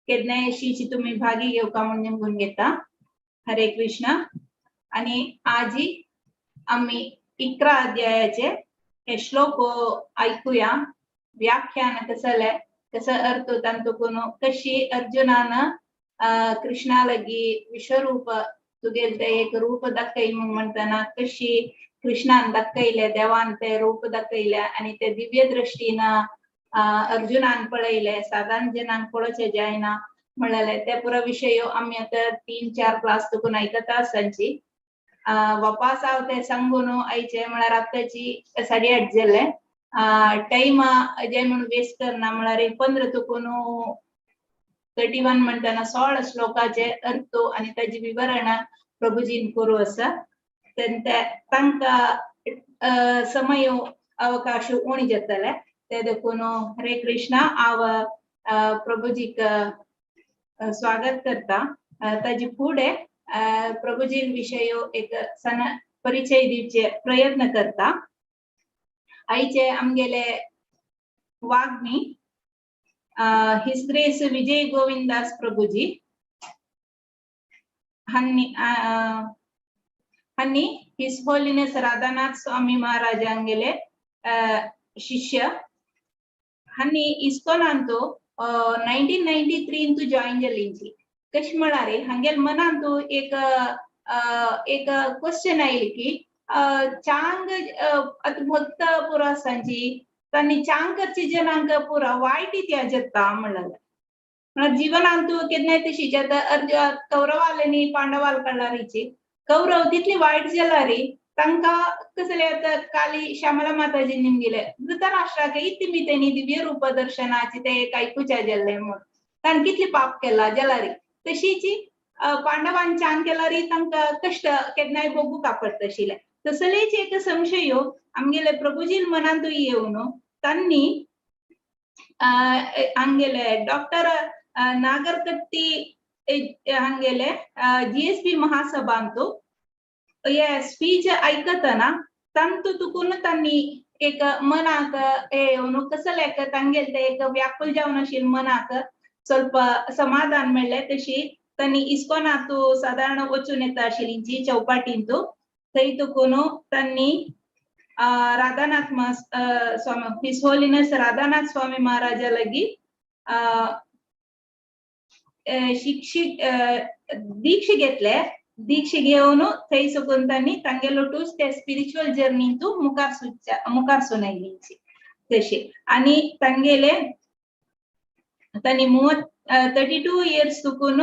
केन्नाय अशीची तुमी भागी घेवका म्हूण निमगून घेता. हरे कृष्णा. आणि आजी आम्ही 11 अध्यायाचे हे श्लोक ऐकूया. व्याख्यान कसले कसं अर्थ तांतून कशी अर्जुनान कृष्णा लगी विश्वरूप तुगेल ते एक रूप दाखय म्हूण म्हणतना कशी कृष्णान दाखयले, देवान ते रूप दाखयले आणि ते दिव्य दृष्टीन अर्जुनान पळयले, साधारण जनांक पळोवचे जायना म्हणलेले ते पुरो विशय आमी आतां 3-4 क्लास तुकून आयकता आसांची. वापास हांव ते सांगून आयचे म्हळ्यार आतांची 8:30 जाले. टायम जे म्हणून वेस्ट करना, म्हळ्यार 15 तुकून 31 म्हणटना 16 श्लोकाचे अर्थ आनी ताजी विवरण प्रभुजीन करू आसा. ते तांकां समय अवकाश उणी जातले ते देखून हरे कृष्णा. हांव प्रभुजीक स्वागत करता. ताजी फुडें प्रभुजीन विशय एक सण परिचय दिवचे प्रयत्न करता. आयचे आमगेले वाग्मी his grace Vijay Govindas Prabhuji हन्नी हन्नी his holiness Radhanath स्वामी महाराजांगेले शिष्य. हन्नी इस्कोनांतु 1993 इंतु जॉईन जालींची. कशें म्हळ्यार हांगेल मनांतु एक एक क्वेश्चन आयली की चांग आतां भक्त पुरो आसांची तांणी चांग करची जनांक पुरो वायट इतिहास जाता म्हणलें. म्हळ्यार जीवनांतु केन्नाय तशी जाता. अर्जुन कौरवाले पांडवाल कळ्ळारीची कौरव तितली वायट जालारी तांकां कसले आतां काली श्यामला माताजी निमगिले धृतराष्ट्राक इतली तेणी दिव्य रूप दर्शनाची ते एक आयकुच्या जाल्ले म्हूण ताणें कितली पाप केला जालारी. तशीची पांडवान चांग केलारी तांकां कश्ट केन्नाय भोगूंक पडटाशिल्लें. तसलेच एक संशय आमगेले प्रभुजील मनांतू येवन तांणी आमगेले डॉक्टर नागरकट्टी हांगेले GSB महासभांतू हे स्पीच आयकतना तांतू तुकून तांणी एक मनाक येवन कसलें एक तांगेले ते एक व्याकुल जावन आशिल्लें मनाक ಸ್ವಲ್ಪ समाधान मेळ्ळें. तशी तांणी इस्कोनांतू सादारण वचून येता आशिल्ली चौपाटींतू थंय तुकून तांणी राधानाथ स्वामी his holiness Radhanath स्वामी महाराजा लगी शिक्षिक दीक्षा घेतले. दीक्षा घेवन थंय सकून तांणी तांगेलो टूच ते स्पिरिच्युअल जर्नींतू मुखार सुच्या मुखार सुनायली तशी. आनी तांगेले तांणी 32 इयर्स तुकून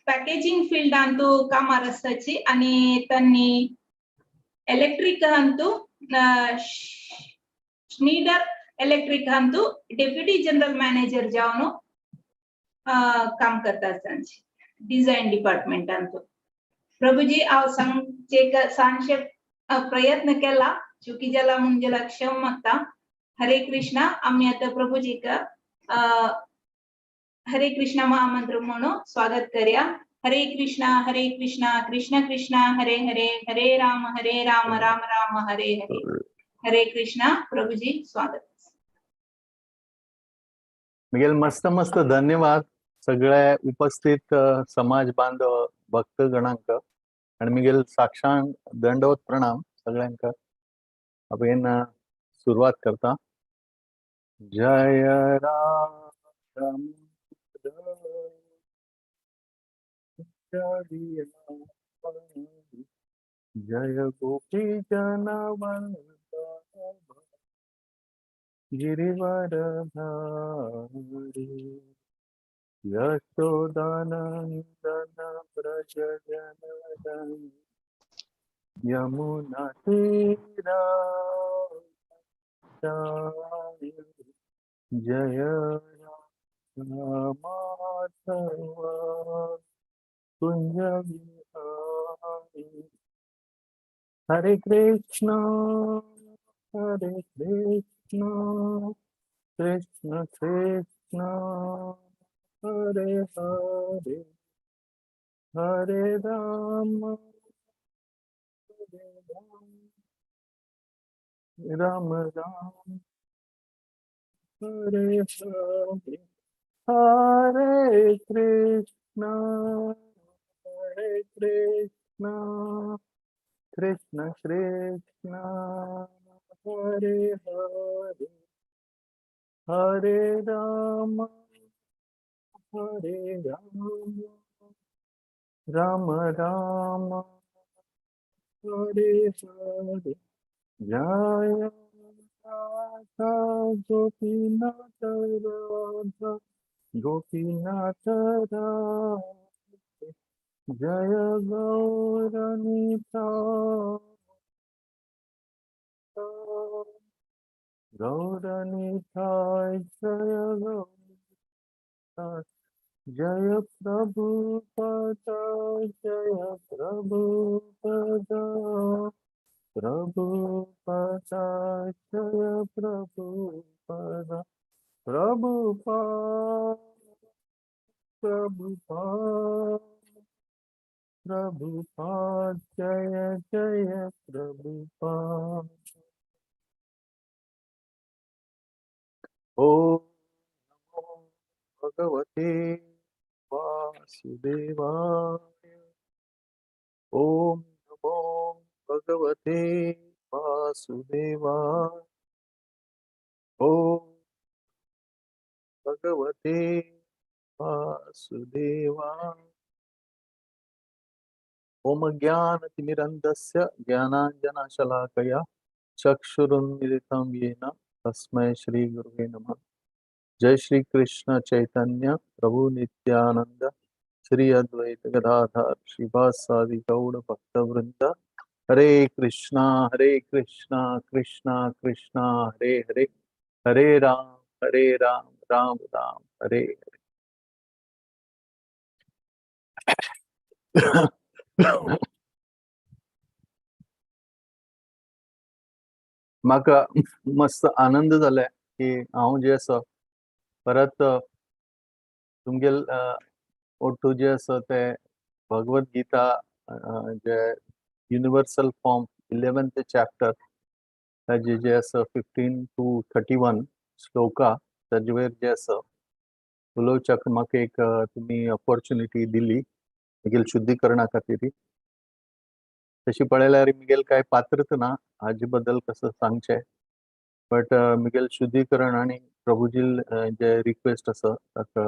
पॅकेजिंग फिल्डांतू कामार आसाची आनी तांणी इलेक्ट्रीक हांतू श्नीडर इलेक्ट्रीक हांतू डेप्युटी जनरल मॅनेजर जावन काम करता तांचे डिझायन डिपार्टमेंटांतू. प्रभुजी हांव सांगचे सांगचे प्रयत्न केला, चुकी जाला म्हूण जाला क्षमा मागता. हरे कृष्णा. आमी आतां प्रभुजीक हरे कृष्णा महामंत्र म्हणून स्वागत करया. हरे कृष्णा हरे कृष्णा कृष्ण कृष्णा हरे हरे हरे राम हरे राम राम राम हरे हरे. हरे कृष्णा. प्रभुजी स्वागत. मिगेल मस्त मस्त धन्यवाद सगळ्या उपस्थित समाज बांधव भक्तगणांक आणि मिगेल साक्षांग दंडवत प्रणाम सगळ्यांक. आपण सुरुवात करता. जय राम जय गोपी जन गिरिवर धारी यशोदानंदन ब्रज जन यमुना तीरा जय माधव कुंज विहारी. हरे कृष्णा हरे कृष्णा कृष्ण कृष्ण हरे हरे हरे राम हरे Ram Ram Ram Hare Hare, Hare Krishna, Hare Krishna, Krishna Krishna, Hare Hare, Hare Rama, Hare Rama, Rama Rama, Hare Hare. Jaya Radha Gopinatha Radha Gopinatha Radha Jaya Gauranita Gauranita Jaya Gauranita Jaya Prabhupada Jaya Prabhupada Prabhupada Jaya Prabhupada Prabhupada Prabhupada Prabhupada Jaya Jaya Prabhupada. Om Namo Bhagavate Vasudevaya. Om Namo Bhagavate Vasudevaya. Om Bhagavate Vasudevaya. Om ज्ञानतिमिरन्दस्य ज्ञानाञ्जनशलाकया चक्षुरुन्मीलितं येन तस्मै श्रीगुरुवे नमः। जय श्री कृष्ण चैतन्य प्रभु नित्यानंद श्री अद्वैत गदाधर श्रीवासादि गौड़ भक्तवृंद। हरे कृष्णा कृष्णा कृष्णा हरे हरे, हरे राम राम राम हरे हरे। म्हाका मस्त आनंद जाले की हांव जे आसा परत तुमगेल ओट्टू जे आसा ते भगवत गीता जे युनिवर्सल फॉर्म 11th chapter ताजे जे आसा 15 to 31 shloka ताजे वयर जे आसा उलोवच्याक म्हाका एक तुमी ऑपॉर्च्युनिटी दिली म्हगेल शुद्धीकरणा खातीर। तशी पळयल्यार म्हगेल कांय पात्रता ना हाजे बद्दल कसं सांगचें, बट म्हगेल शुद्धीकरण आनी प्रभुजील जे रिक्वेस्ट आसा ताका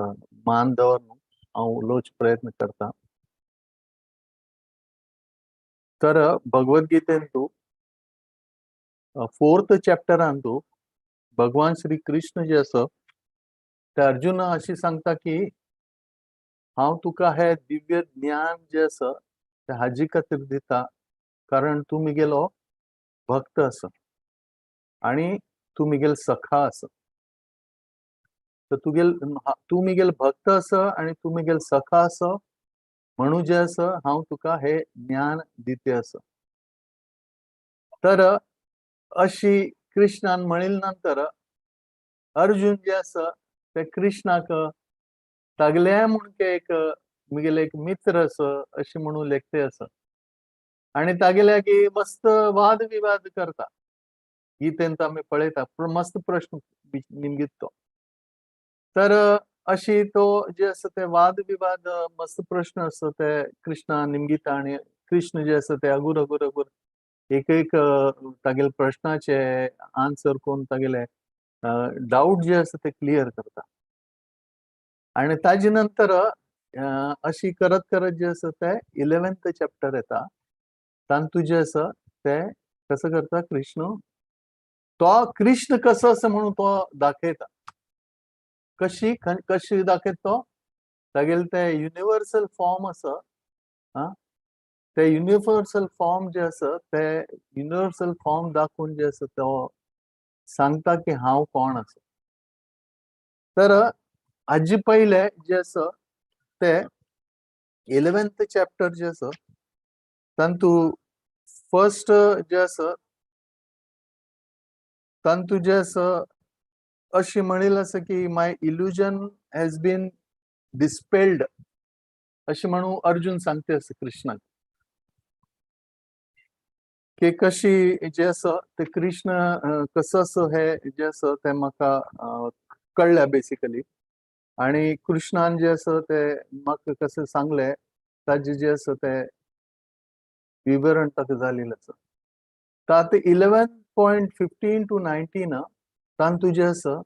मान दवरून हांव उलोवचो प्रयत्न करता। तर भगवद्गीतेन तूं 4th चॅप्टरान तूं भगवान श्री कृष्ण जे आसा ते अर्जुना अशी सांगता की हांव तुका हे दिव्य ज्ञान जे आसा ते हाजी खातीर दिता कारण तूं म्हगेलो भक्त आसा आनी तूं म्हगेल सखा आसा। तर तूं म्हगेल भक्त आसा आनी तूं म्हगेल सखा आसा म्हणून जे आसा हांव तुका हे ज्ञान दिते आसा। तर अशी कृष्णान म्हणिल नंतर अर्जुन जे आसा ते कृष्णाक तागले म्हूण एक म्हगेले एक मित्र आसा अशें म्हणून लेखते आसा आनी तागेल्या की मस्त वाद विवाद करता। गीतेन आमी पळयता पूण मस्त प्रश्न निमगीत तो। तर अशी तो जे आसा ते वाद विवाद मस्त प्रश्न आसा ते कृष्णा निमगीता आनी कृष्ण जे आसा ते अगूर अगूर अगूर एक एक तागेले प्रश्नाचे आन्सर करून तागेले डावट जे आसा ते क्लियर करता। आनी ताजे नंतर अशी करत करत जे आसा ते 11th chapter येता तातूंत जे आसा ते कसो करता कृष्ण तो कृष्ण कसो आसा म्हणून तो दाखयता। कशी कशी दाखयता तो तागेले ते युनिवर्सल फॉर्म आसा, ते युनिवर्सल फॉर्म जे आसा ते युनिवर्सल फॉर्म दाखोवन जे आसा तो सांगता की हांव कोण आसा। तर हाजे पयले जे आसा ते 11th chapter जे आसा तातूंत फर्स्ट जे आसा तातूंत जे आसा अशी म्हणिल आसा की my illusion has been dispelled अशें म्हणून अर्जुन सांगते आसा कृष्णाक की कशी जे आसा ते कृष्ण कसो आसा हे जे आसा ते म्हाका कळ्ळ्या बेसिकली. आणि कृष्णान जे आसा ते म्हाका कशें सांगलें ताजें जें आसा तें विवरण ताका जालेलें आसा. तर आतां 11.15 to 19 तातूंत जें आसा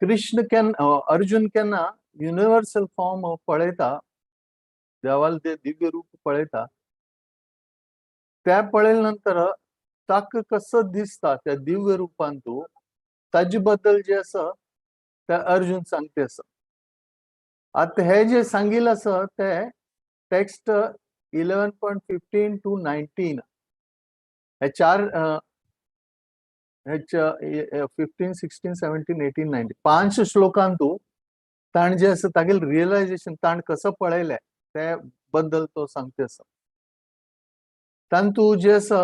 कृष्ण केन्ना, अर्जुन केन्ना युनिवर्सल फॉर्म पळयता, देवाल ते दिव्य रूप पळयता, त्या पळयल्या नंतर ताका कसो दिसता त्या दिव्य रुपान तूं ताजे बद्दल जे आसा ते अर्जुन सांगते आसा. आतां हे जे सांगिल्लें आसा ते टेक्स्ट 11.15 to 19 हे चार हेच्या 15, 16, 17, 18, 19 पांच श्लोकांतू ताणें जे आसा तागेलें रियलायजेशन ताणें कसो पळयलें ते बद्दल तो सांगते आसा. तातूंत जे आसा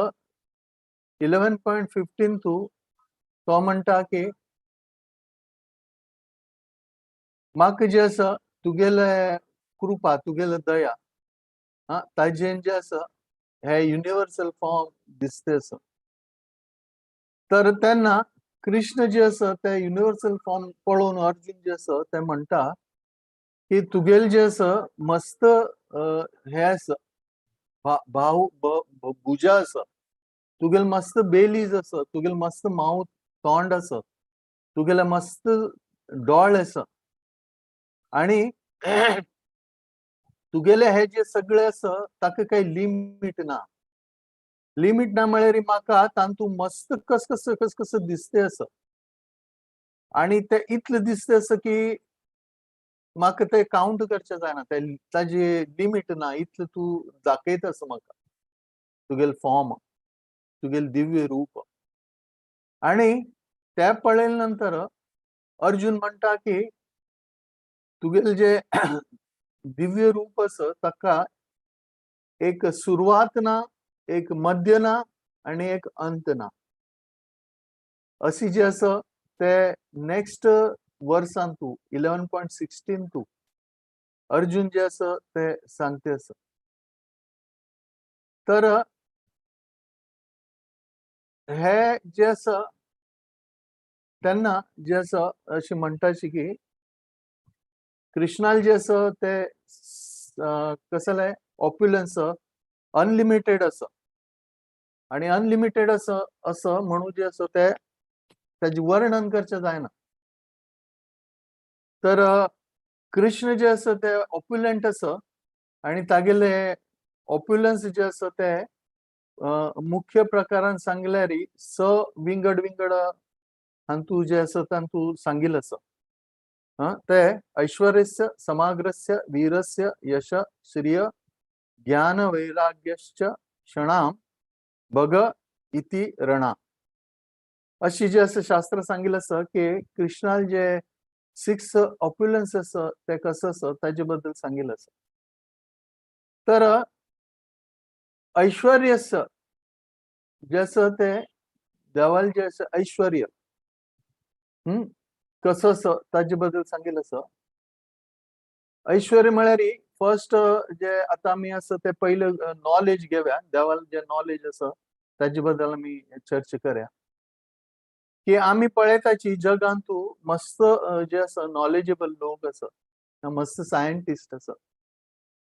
11.15 तूं तो म्हणटा की म्हाका जे आसा तुगेले कृपा, तुगेले दया ताजेन जे आसा हे युनिवर्सल फॉर्म दिसते आसा. तर तेन्ना कृष्ण जे आसा ते युनिवर्सल फॉर्म पळोवन अर्जुन जे आसा ते म्हणटा की तुगेले जे आसा मस्त हे आसा भाव भुजा आसा, तुगेले मस्त बेलीज आसा, तुगेले मस्त माउथ तोंड आसा, तुगेले मस्त डोळे आसा आणि तुगेले हे जे सगळे आसा ताका काही लिमीट ना. लिमीट ना म्हळ्यार म्हाका तातूंत मस्त कस कसं कस कसं दिसते आसा आणि ते इतलें दिसते आसा की म्हाका ते कावंट करचें जायना, ते ताजी लिमीट ना, इतलें तूं दाखयता आसा म्हाका तुगेलें फॉर्म, तुगेलें दिव्य रूप. आणि ते पळयले नंतर अर्जुन म्हणटा की तुगेलें जे दिव्य रूप आसा ताका एक सुरवात ना, एक मध्य ना आणि एक अंत ना. अशी जे आसा ते नेक्स्ट वर्सान तूं 11.16 तूं अर्जुन जे आसा ते सांगते आसा. तर हे जे आसा तेन्ना जे आसा अशें म्हणटाशी की कृष्णाल जे आसा ते कसलें ऑप्युलन्स अनलिमिटेड आसा आणि अनलिमिटेड आसा असं म्हणून जे आसा ते ताजें वर्णन करचें जायना. तर कृष्ण जे आसा ते ऑप्युलंट आसा आणि तागेले ऑप्युलन्स जे आसा ते मुख्य प्रकारान सांगल्यार स विंगड विंगड हातूंत जे आसा तातूंत सांगिल्लें आसा. ते ऐश्वर्यस्य समाग्रस्य वीरस्य यश श्रिय ज्ञान वैराग्यश्च क्षणाम भग इति रणा. अशी जे आसा शास्त्र सांगिल्लें आसा की कृष्णाल जे 6 ऑप्युलन्स आसा ते कसं आसा ताजे बद्दल सांगिल्लें आसा. तर ऐश्वर्यस्य जे आसा ते देवाल जे आसा ऐश्वर्य कसं आसा ताजे बद्दल सांगिल्लें आसा. ऐश्वर्य म्हळ्यार फर्स्ट जे आतां आमी आसा ते पयले नॉलेज घेवया, देवाल जे नॉलेज आसा ताजे बद्दल आमी चर्चा करया की आमी पळयताची जगांतू मस्त जे आसा नॉलेजेबल लोक आसा, मस्त सायंटिस्ट आसा,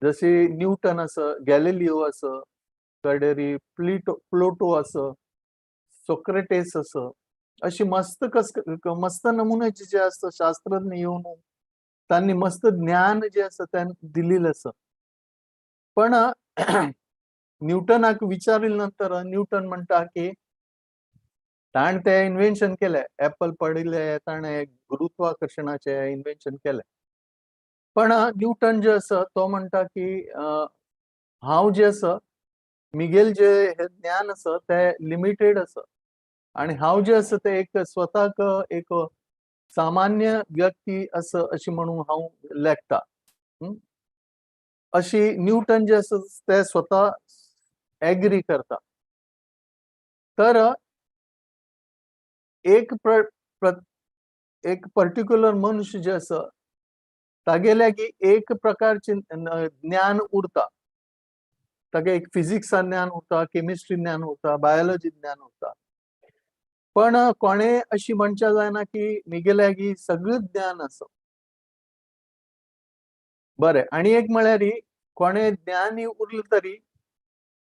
जशी न्यूटन आसा, गॅलिलियो आसा, कडेरी प्लोटो आसा, सोक्रेटेस आसा, अशी मस्त कस मस्त नमुन्याचे जे आसा शास्त्रज्ञ येवन तांणी मस्त ज्ञान जे आसा तें दिलेलें आसा. पण न्यूटनाक विचारिल्ले नंतर न्यूटन म्हणटा की ताणें तें इन्व्हेन्शन केलें, एप्पल पडिल्लें ताणें गुरुत्वाकर्शणाचें इन्व्हेन्शन केलें. पण न्यूटन जे आसा तो म्हणटा की हांव जे आसा मिगेल जे हे ज्ञान आसा तें लिमिटेड आसा आणि हांव जे आसा तें एक स्वताक एक सामान्य व्यक्ती आसा अशी म्हणून हांव लेखता. अशी न्यूटन जे आसा ते स्वता एग्री करता. तर एक एक पर्टिक्युलर मनुष्य जे आसा तागेल्या की एक प्रकारचे ज्ञान उरता, ताका एक फिजिक्सा ज्ञान उरता, केमिस्ट्री ज्ञान उरता, बायोलॉजी ज्ञान उरता. पण कोणे अशी म्हणच्या जायना की मिगेले लागीं सगळें ज्ञान आसा. बरें, आनी एक म्हळ्यार कोणे ज्ञानी उरलें तरी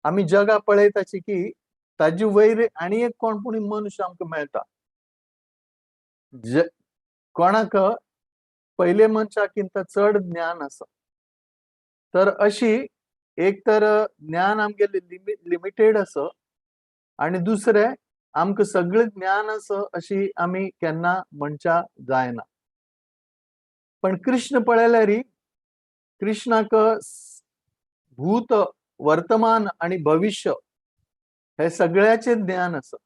आमी जगा पळयताची की ताजे वयर आनी एक कोण पूण मनुष्य आमकां मेळटा, कोणाक पयले मनशाकिंत चड ज्ञान आसा. तर अशी एक तर ज्ञान आमगेलें लिमिटेड आसा आनी दुसरें आमकां सगळें ज्ञान आसा अशी आमी केन्ना म्हणच्या जायना. पण कृष्ण पळयल्यार कृष्णाक भूत, वर्तमान आनी भविष्य हे सगळ्याचें ज्ञान आसा.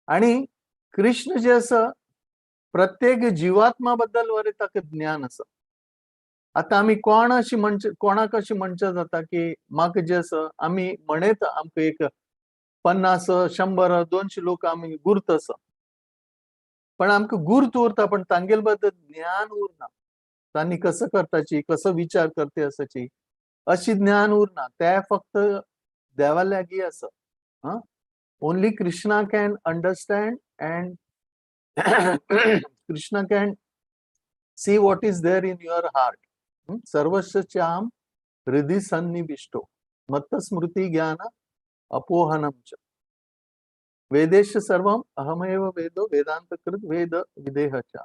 आनी कृष्ण जे आसा प्रत्येक जिवात्मा बद्दल वरे ताका ज्ञान आसा. आतां आमी कोण अशी म्हणचे, कोणाक अशी म्हणचें जाता की म्हाका जें आसा आमी म्हणयता आमकां एक 50, 100, 200 लोक आमी गुर्त आसा, पण आमकां गुर्त उरता पण तांगेले बद्दल ज्ञान उरना. तांणी कसो करताची, कसो विचार करते आसाची अशी ज्ञान उरना. ते फक्त देवा लागीं आसा. आं, only Krishna can understand and Krishna can see what is there in your heart. सर्वस्याम हृदि सन्निविष्टो मत्त स्मृती ज्ञान अपोहनम च वेदेश सर्वम अहमेव वेदो वेदांतकृत वेद विदेह च.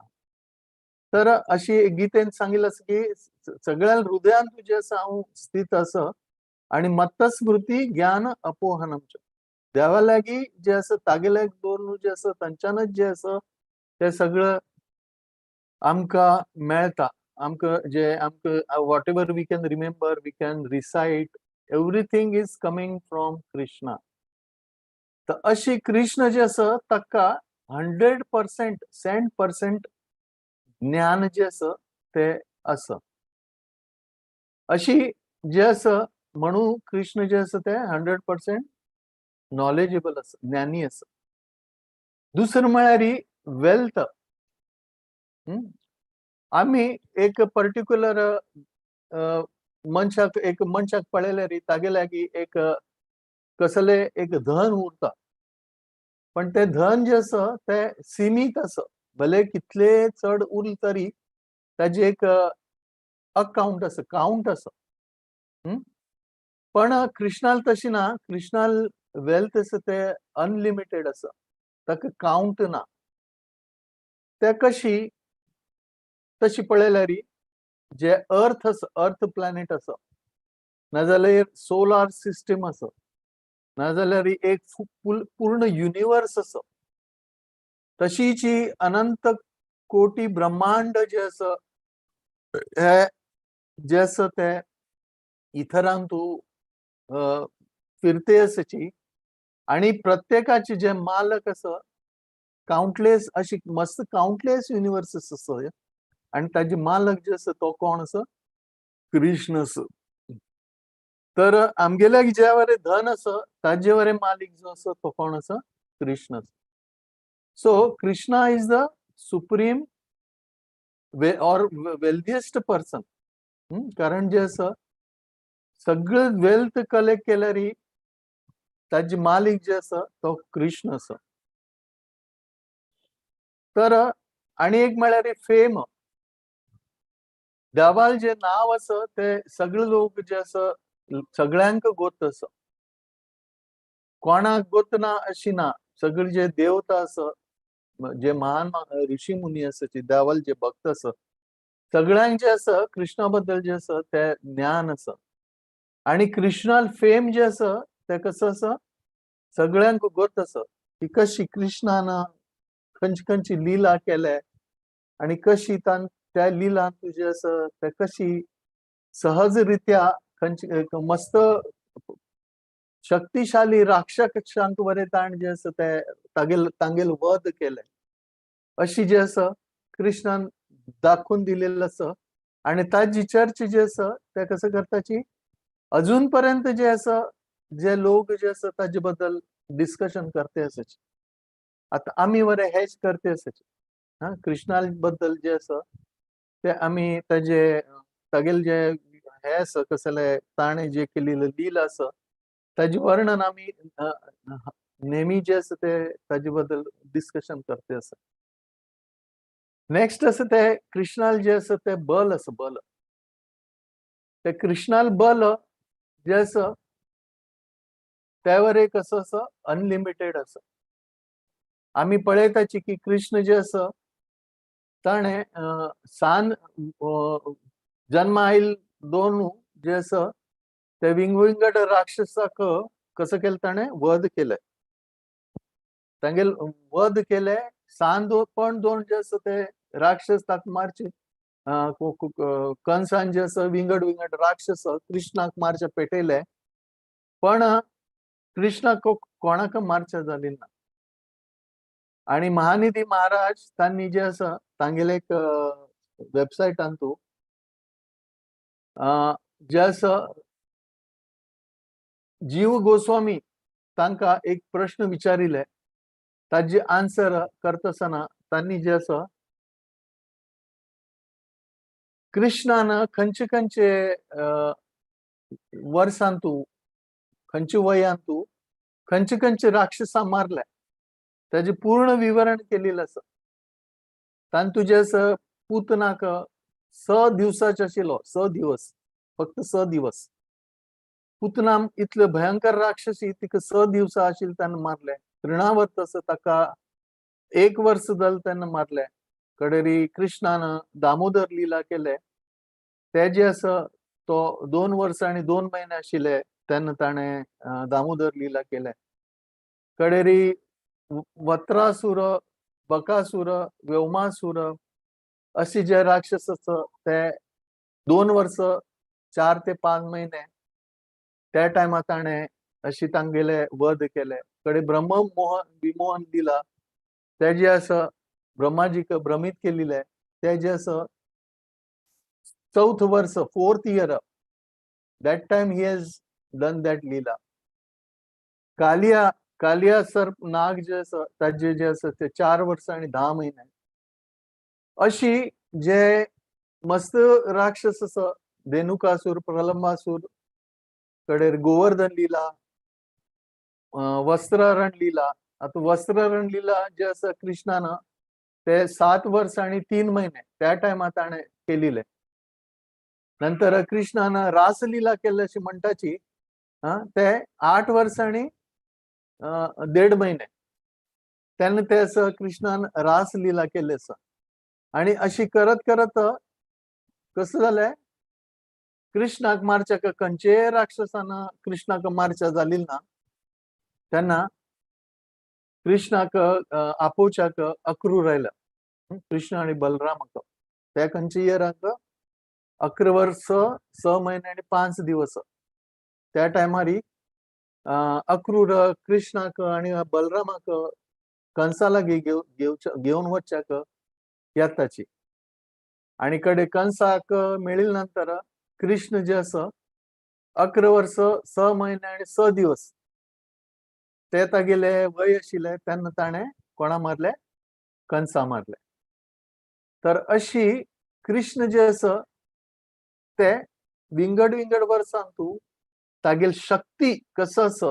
तर अशी गीतेन सांगितलं असं की सगळ्या हृदयान तुझे असं हांव स्थित असं आणि मत्तस्मृती ज्ञान अपोहनम च. देवा लागीं जे आसा तागेले दवरून जे आसा तांच्यानच जे आसा ते सगळं आमकां मेळटा. आमकां जे आमकां whatever we can remember, we can recite, everything is coming from Krishna. तर अशी कृष्ण जे आसा ताका 100% 100% ज्ञान जे आसा ते आसा. अशी जे आसा म्हणून कृष्ण जे आसा ते 100% नॉलेजेबल आसा, ज्ञानी आसा. दुसरें म्हळ्यार वेल्थ. आमी एक पर्टिक्युलर मनशाक, एक मनशाक पळयल्यार तागे लागीं एक कसले एक धन उरता, पण ते धन जे आसा ते सीमीत आसा. भले कितले चड उरले तरी ताजे एक अकाउंट आसा, काउंट आसा. पण कृष्णाल तशी ना. कृष्णाल वेल्थ आसा ते अनलिमिटेड आसा, ताका काउंट ना. ते कशी तशी पळयल्यार जे अर्थ आसा, अर्थ प्लॅनेट आसा, नाजाल्यार सोलार सिस्टम आसा, नाजाल्यार एक पूर्ण युनिवर्स आसा, तशीच ही अनंत कोटी ब्रह्मांड जे आसा हे जे आसा ते इथरान तूं फिरते आसाची. आणि प्रत्येकाचे जे मालक आसा काउंटलेस अशी मस्त काउंटलेस युनिवर्सेस आसा आणि ताजे मालक जे आसा तो कोण आसा? कृष्ण आसा. तर आमगेल्या जे वरे धन आसा ताजे वरे मालिक जो आसा तो कोण आसा? कृष्ण आसा. So Krishna is the supreme or wealthiest person. कारण जे आसा सगळं वेल्थ कलेक्ट केल्यार ताजे मालिक जे आसा तो कृष्ण आसा. तर आणि एक म्हळ्यार फेम. देवाल जे नाव आसा ते सगळे लोक जे आसा सगळ्यांक गोत आसा, कोणाक गोत ना अशी ना. सगळे जे देवता आसा, जे महान ऋषी मुनी आसा, जे देवाल जे भक्त आसा, सगळ्यांक जे आसा कृष्णा बद्दल जे आसा ते ज्ञान आसा. आणि कृष्णाल फेम जे आसा ते कसं आसा सगळ्यांक गोत आसा की कशी कृष्णान खंयची खंयची लिला केल्या आणि कशी त्या लिलान तुजे आसा ते कशी सहजरित्या खंयची मस्त शक्तिशाली राक्षसांक बरें ताण जे आसा ते तांगेल वध केले अशी जे आसा कृष्णान दाखोवन दिलेलं आसा. आणि ताजी चर्च जे आसा ते कसं करताची अजून पर्यंत जे आसा जे लोक जे आसा ताजे बद्दल डिस्कशन करते आसाची. आता आमी बरें हेच करते आसाची. हा, कृष्णा बद्दल जे आसा ते आमी ताजे तागेले जे हे आसा कसले ताणें जे केलेले लीला आसा ताजें वर्णन आमी नेहमी जे आसा ते ताजे बद्दल डिस्कशन करते आसा. नेक्स्ट आसा ते कृष्णाल जे आसा ते बल आसा, बल ते कृष्णाल बल जे आसा त्यावर एक असं असं अनलिमिटेड आसा. आमी पळयताची की कृष्ण जे आसा ताणें सान जन्मा आयल दोन जे आसा ते विंगविंगड राक्षसाक कसं केलं ताणें वध केलें, तांगेल वध केले सान पण दोन जे आसा ते राक्षस ताका मारचे कंसान जे आसा विंगड विंगड राक्षस कृष्णाक मारचे पेटयले, पण कृष्णाक कोणाक मारचे जाली ना. आणि महानिधी महाराज तांणी जे आसा तांगेले एक वेबसायटान तूं जे आसा जीव गोस्वामी तांकां एक प्रश्न विचारिले, ताजी आन्सर करता आसतना तांणी जे आसा कृष्णान खंयचे खंयचे वर्सान तूं खंयचे वयान तूं खंयचे खंयचे राक्षसा मारले ताजें पूर्ण विवरण केलेलें आसा. तांतू तुजें आसा पूतनाक 6 दिवसाचो आशिल्लो, 6 दिवस, फक्त 6 दिवस. पूतना इतले भयंकर राक्षसी तिका 6 दिवसा आशिल्ले ताणें मारले. तृणावर्त आसा ताका 1 वर्स जालें तेन्ना मारले. कडेरी कृष्णान दामोदर लीला केले ते जे आसा तो 2 वर्सां आनी 2 म्हयने आशिल्ले तेन्ना ताणें दामोदर लीला केले. कडेरी वत्रासूर, बकासूर, व्योमासूर अशी जे राक्षस आसा ते 2 वर्स 4 ते 5 म्हयने त्या टायमार ताणें अशी तांगेले वध केले. कडे ब्रह्म मोहन विमोहन दिला ते जे आसा ब्रह्माजीक भ्रमीत केलेले ते जे आसा 4th वर्स, 4th year, that time he has done that lila. Kaliya, Kaliya सर्प नाग जे आसा ताजे जे आसा ते 4 वर्सां आनी 10 म्हयने. अशी जे मस्त राक्षस आसा धेनुकासूर, प्रलंबासूर, कडेर गोवर्धन लीला, वस्त्रहरण लीला. आतां वस्त्रहरण लीला जे आसा कृष्णान ते 7 वर्सां आनी 3 म्हयने त्या टायमार ताणें केलेले. नंतर कृष्णान रासलीला केल्ले अशी म्हणटाची ते 8 वर्सां आनी 1.5 म्हयने तेन्ना ते आसा कृष्णान रासलीला केल्ले आसा. आनी अशी करत करत कसं जालें कृष्णाक मारच्या खंयचेय राक्षसान कृष्णाक मारच्या जाली ना तेन्ना कृष्णाक आपोवच्याक अक्रूर आयला, कृष्ण आनी बलरामाक. ते खंयच्या इयराक 11 वर्स 6 म्हयने आनी 5 दिवस त्या टायमार अक्रूर कृष्णाक आनी बलरामाक कंसा लागीं घेवन वचच्याक येताची. आनी कडे कंसाक मेळिल्ले नंतर कृष्ण जे आसा 11 वर्स 6 म्हयने आनी 6 दिवस ते तागेले वय आशिल्ले तेन्ना ताणें कोणा मारले, कंसा मारले. तर अशी कृष्ण जे आसा ते विंगड विंगड वर्सान तूं तागेल शक्ती कसो आसा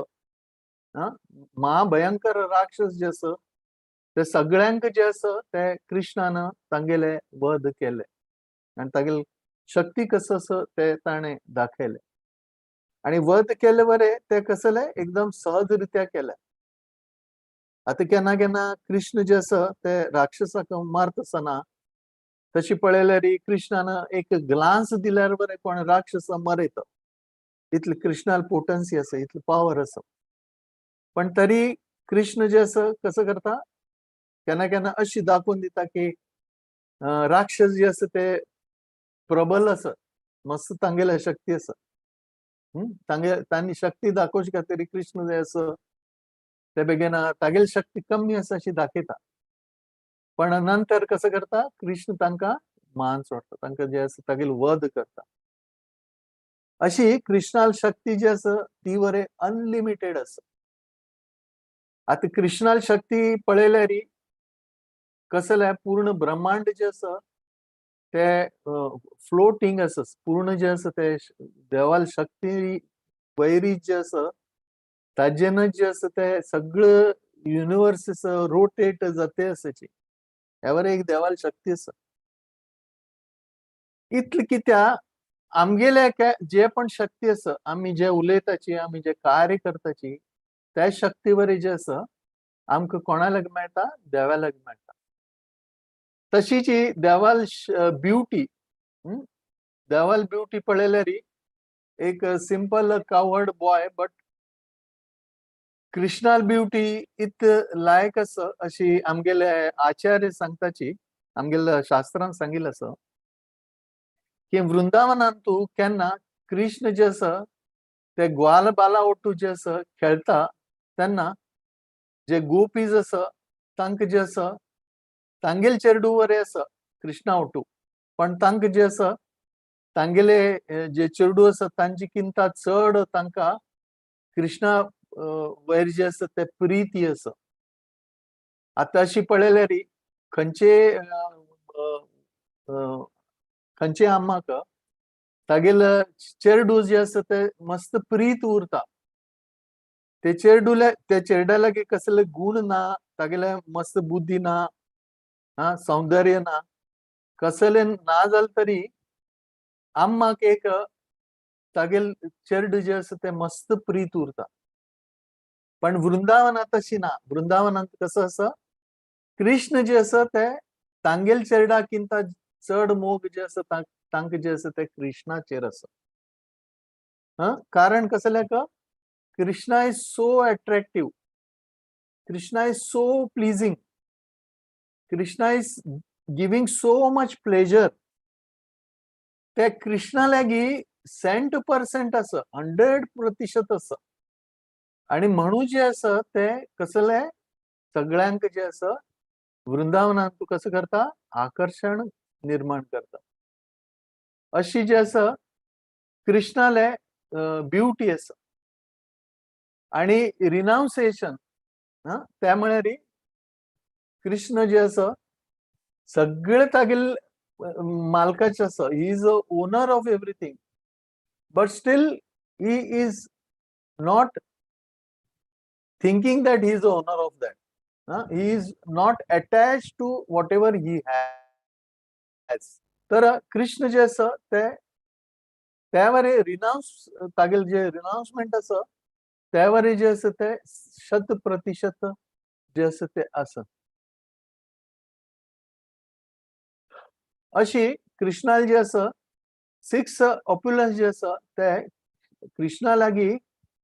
महाभयंकर राक्षस जे आसा ते सगळ्यांक जे आसा ते कृष्णान तांगेले वध केले आनी तागेल शक्ती कसो आसा ते ताणें दाखयले. आनी वध केले बरे ते कसले एकदम सहज रित्या केले. आतां केन्ना केन्ना कृष्ण जे आसा ते राक्षसाक मारता आसतना तशी पळयल्यार कृष्णान एक ग्लान्स दिल्यार बरें कोण राक्षस मरयता, इतली कृष्णाल पोटन्सी आसा, इतली पावर आसा. पण तरी कृष्ण जे आसा कसं करता केन्ना केन्ना अशी दाखोवन दिता की राक्षस जे आसा ते प्रबल आसा, मस्त तांगेले शक्ती आसा, तांणी शक्ती दाखोवचे खातीर कृष्ण जे आसा ते बेगीन तागेली शक्ती कमी आसा अशी दाखयता. पण नंतर कसं करता कृष्ण तांकां मान सोडटा, तांकां जे आसा तागेली वध करता. अशी कृष्णाल शक्ती जी आसा ती बरे अनलिमिटेड आसा. आतां कृष्णाल शक्ती पळयल्यार कसलें पूर्ण ब्रह्मांड जे आसा ते फ्लोटींग आसा, पूर्ण जे आसा ते देवाल शक्ती वैरी जे आसा ताजेन जे आसा ते सगळं युनिवर्स रोटेट जाते आसाची. ह्यावर एक देवाल शक्ती आसा. इतलें कित्याक आमगेल्या जे पण शक्ती आसा, आमी जे उलयताची, आमी जे कार्य करताची, त्या शक्ती वरी जे आसा आमकां कोणा लागीं मेळटा? देवा लागीं मेळटा. तशीच ही देवाल ब्युटी, देवाल ब्युटी पळयल्यार एक सिंपल कावर्ड बॉय, बट कृष्णाल ब्युटी इत लायक आसा अशी आमगेले आचार्य सांगताची, आमगेल्या शास्त्रान सांगिल्लें आसा की वृंदावनान तूं केन्ना कृष्ण जे आसा ते ग्वाल बाला ओटू जे आसा खेळता तेन्ना जे गोपीज आसा तांकां जे आसा तांगेले चेरडू बरें आसा कृष्णा ओटू, पण तांकां जे आसा तांगेले जे चेरडू आसा तांची किंता चड तांकां कृष्णा वयर जे आसा ते प्रिती आसा. आतां अशी पळयल्यार खंयचे खंयचे आम्माक तागेले चेरडू जे आसा ते मस्त प्रीत उरता. ते चेरडूले त्या चेरडा लागीं कसले गुण ना, तागेले मस्त बुद्धी ना, हा सौंदर्य ना, कसले ना जालें तरी आम्माक एक तागेल चेरडू जे आसा ते मस्त प्रीत उरता. पण वृंदावनात तशी ना. वृंदावनात कसं आसा, कृष्ण जे आसा ते तांगेल चेरडा किंता चड मोग जे आसा तांकां जे आसा ते कृष्णाचेर आसा. हा कारण कसलें का, Krishna is so attractive, Krishna is so pleasing, Krishna is giving so much pleasure. ते कृष्णा लागीं 100% आसा, 100% आसा. आणि म्हणून जे आसा ते कसले सगळ्यांक जे आसा वृंदावनात तूं कसं करता, आकर्षण निर्माण करता. अशी जे आसा कृष्णाले ब्युटी आसा. आणि रिनाउन्सिएशन त्या म्हळ्यार कृष्ण जे आसा सगळे तागेले मालकाचे आसा. He is a owner of everything, but still he is not thinking that he is the owner of that. He is not attached to whatever he has. तर कृष्ण जे आसा ते त्यावर रिनाउन्स, तागेले जे रिनाउन्समेंट आसा त्यावर जे आसा ते 100% जे आसा ते आसा. अशी कृष्णाल जे आसा 6 ऑप्युलन्स जे आसा ते कृष्णा लागीं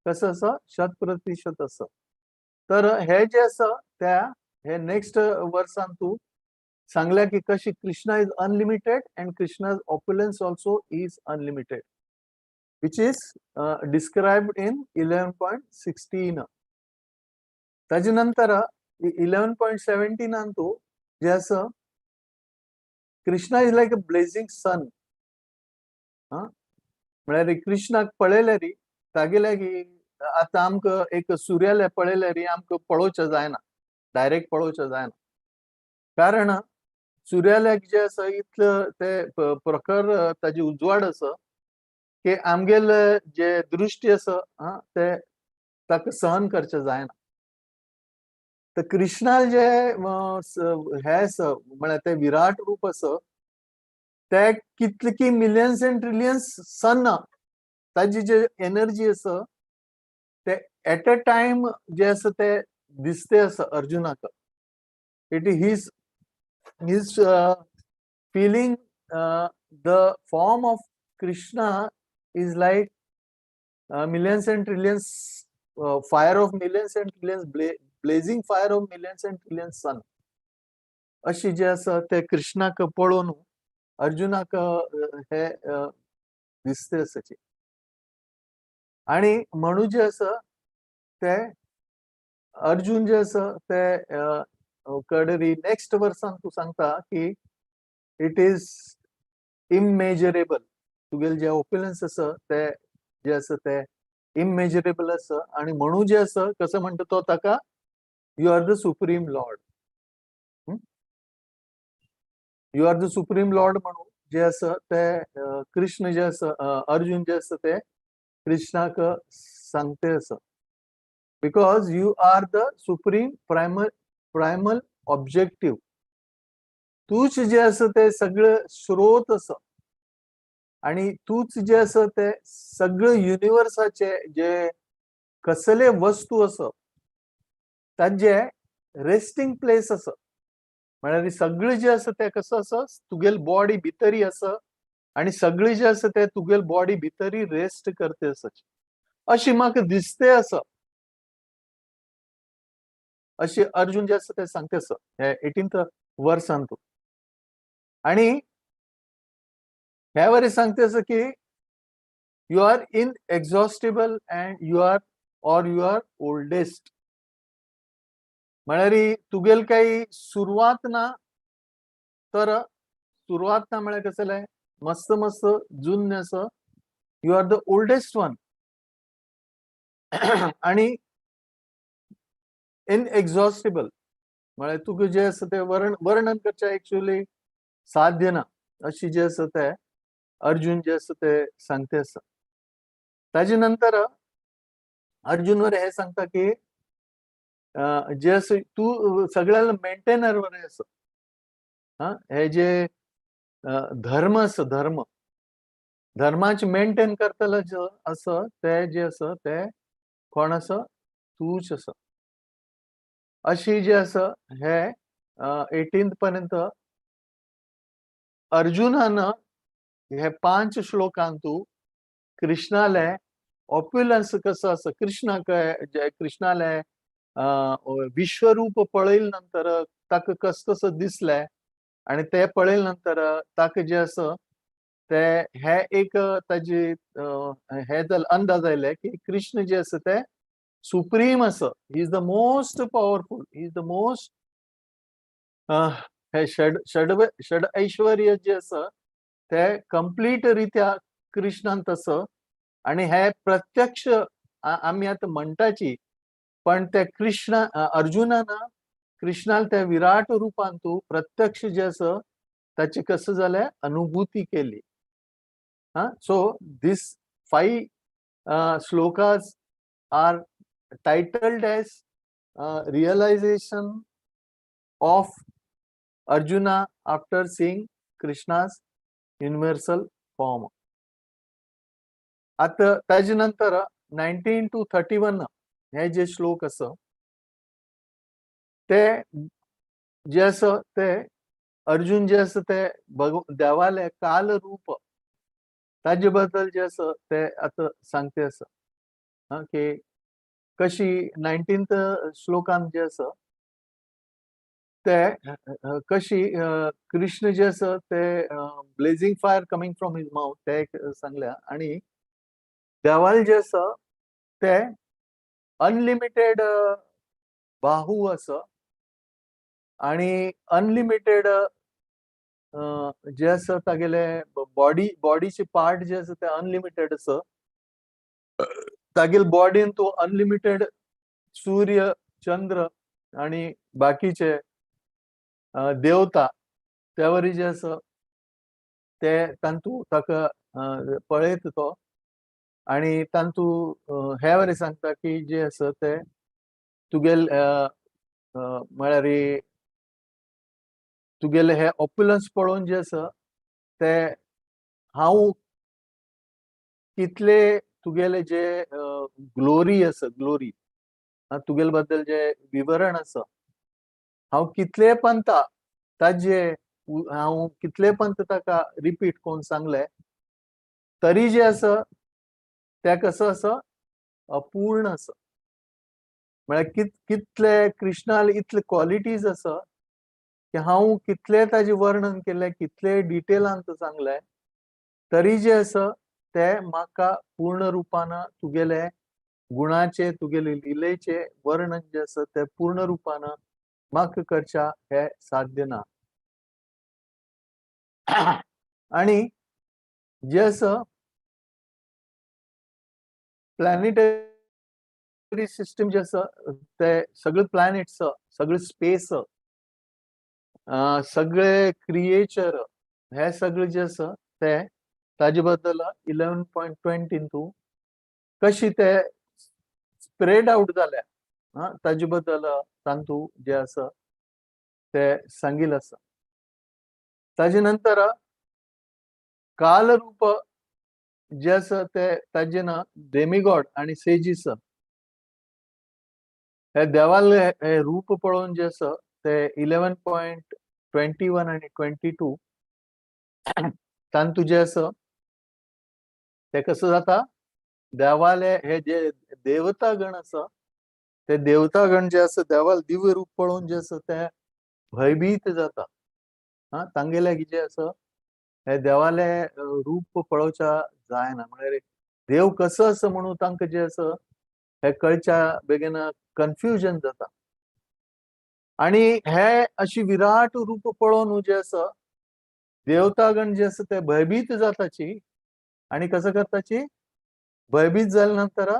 कसं आसा 100% आसा. तर हे जे आसा त्या हे नेक्स्ट वर्सान तूं सांगल्या की कशी Krishna is unlimited and Krishna's opulence also is unlimited, which is described in 11.16. ताजे नंतर 11.17 तूं जे आसा Krishna is like a blazing sun. म्हळ्यार कृष्णाक पळयल्यार तागेल्या की आतां आमकां एक सुर्याले पळयल्यार आमकां पळोवचें जायना, डायरेक्ट पळोवचें जायना, कारण सुर्याल्याक जे आसा इतलो ते प्रखर ताजी उजवाड आसा की आमगेले जे दृश्टी आसा ते ताका सहन करचें जायना. तर कृष्णाल जे हे आसा म्हळ्यार ते विराट रूप आसा ते कितले की मिलियन्स एंड ट्रिलियन्स सन ताजी जे एनर्जी आसा ते एट अ टायम जे आसा ते दिसते आसा अर्जुनाक. It his his feeling the form of Krishna is like millions and trillions fire of millions and trillions blazing fire of millions and trillions sun. अशी जे आसा ते कृष्णाक पळोवन अर्जुनाक हे दिसते आसाची. आणि म्हणून जे आसा ते अर्जुन जे आसा ते कडरी नेक्स्ट वर्सान तूं सांगता की it is इमेजरेबल. तुगेले जे ओपिलन्स आसा ते जे आसा ते इमेजरेबल आसा. आणि म्हणून जे आसा कसं म्हणटा तो ताका you are the supreme lord, you are the supreme lord. म्हणून जे आसा ते कृष्ण जे आसा, अर्जुन जे आसा ते कृष्णाक सांगते आसा. Because you are the supreme primal objective. तूच जे आसा ते सगळं स्रोत आसा आणि तूच जे आसा ते सगळं युनिवर्साचे जे कसले वस्तू आसा ताजे रेस्टिंग प्लेस आसा. म्हळ्यार सगळें जे आसा ते कसं आसा, तुगेल बॉडी भितरी आसा आणि सगळें जे आसा ते तुगेल बॉडी भितरी रेस्ट करते आसा अशी म्हाका दिसते आसा, अशी अर्जुन जे आसा ते सांगते आसा हे 18th वर्सान तूं. आणि ह्या वरी सांगते आसा की you are inexhaustible and you are or you are oldest. म्हळ्यार तुगेल काही सुरवात ना, तर सुरवात ना म्हळ्यार कसलें मस्त मस्त जुन्य आसा, you are the oldest one आणि इनएक्झॉस्टिबल म्हळ्यार तुका जें आसा तें वर्णन करचें एक्चुअली साध्य ना, अशी जें आसा तें अर्जुन जें आसा तें सांगते आसा. ताजे नंतर अर्जुन वर हे सांगता की जे आसा तूं सगळ्याला मेंटेनर वर आसा. हा, हे जे धर्म आसा, धर्म धर्माचे मेंटेन करतलो जो आसा ते जे आसा ते कोण आसा, तूच आसा. अशी जे आसा हे 18th पर्यंत अर्जुनान हे 5 श्लोकांतू कृष्णाले ऑप्युलन्स कसो आसा, कृष्णाक जे कृष्णाले विश्वरूप पळयल नंतर ताका कस कसं दिसलें आणि ते पळयल नंतर ताका जे आसा ते हे एक ताजी हे जालें अंदाज आयले की कृष्ण जे आसा ते सुप्रीम आसा, he is the most powerful, he is the most हे षड षड षड ऐश्वर्य जे आसा ते कंप्लीट रित्या कृष्णांत आसा. आणि हे प्रत्यक्ष आमी आतां म्हणटाची, पण ते कृष्ण अर्जुनान कृष्णाल त्या विराट रूपान तूं प्रत्यक्ष जे आसा ताची कसं जालें अनुभूती केली. हा, so this 5 shlokas are titled as realization of Arjuna after seeing Krishna's universal form. आता ताजे नंतर 19 to 31 हे जे श्लोक आसा ते जे आसा ते अर्जुन जे आसा ते देवाले काल रूप ताजे बद्दल जे आसा ते आतां सांगते आसा. हा, की कशी 19th श्लोकान जे आसा ते कशी कृष्ण जे आसा ते blazing fire coming from his mouth ते एक सांगल्या. आणि देवाल जे आसा ते अनलिमिटेड बाहू आसा आणि अनलिमिटेड जे आसा तागेले बॉडीचे पार्ट जे आसा ते अनलिमिटेड आसा. तागेले बॉडीन तो अनलिमिटेड सूर्य चंद्र आणि बाकीचे देवता त्या वरी जे आसा ते तांतू ताका पळयता तो आणि तांतू हे वरी सांगता की जे आसा ते तुगेल म्हळ्यार तुगेले हे ऑप्युलन्स पळोवन जे आसा ते हांव कितले तुगेले जे ग्लोरी आसा, ग्लोरी तुगेले बद्दल जे विवरण आसा हांव कितले पंता ताजे हांव कितले पंत ताका रिपीट करून सांगले तरी जे आसा ते कसो आसा अपूर्ण आसा. म्हळ्यार कितले कृष्णाल इतले क्वॉलिटीज आसा की हांव कितले ताजे वर्णन केले कितले डिटेलान सांगले तरी जे आसा ते म्हाका पूर्ण रुपान तुगेले गुणाचे तुगेले लिलेचे वर्णन जे आसा ते पूर्ण रुपान म्हाका करच्या हे साध्य ना. आणि जे आसा प्लॅनेटरी सिस्टम जे आसा ते सगळे प्लॅनेट्स सगळे स्पेस सगळे क्रिएचर हे सगळे जे आसा ते ताजे बद्दल 11.20 तूं कशी ते स्प्रेड आउट जाल्या. ताजे बद्दल तांतू जे आसा ते सांगिल्लें आसा. ताजे नंतर कालरूप जे आसा ते ताजे ना डेमिगॉड आनी सेजीस हे देवाले हे रूप पळोवन जे आसा ते 11.21 आनी 22 तांतू जे आसा ते कसं जाता, देवाले हे जे देवतागण आसा ते देवतागण जे आसा देवाल दिव्य रूप पळोवन जे आसा ते भयभीत जाता. तांगेले जे आसा हे देवाले रूप पळोवच्या जायना, म्हळ्यार देव कसो आसा म्हणून तांकां जे आसा हे कळच्या बेगीन कन्फ्युजन जाता. आणि हे अशी विराट रूप पळोवन जे आसा देवतागण जे आसा ते भयभीत जाताची आणि कसं करताची, भयभीत जाल्या नंतर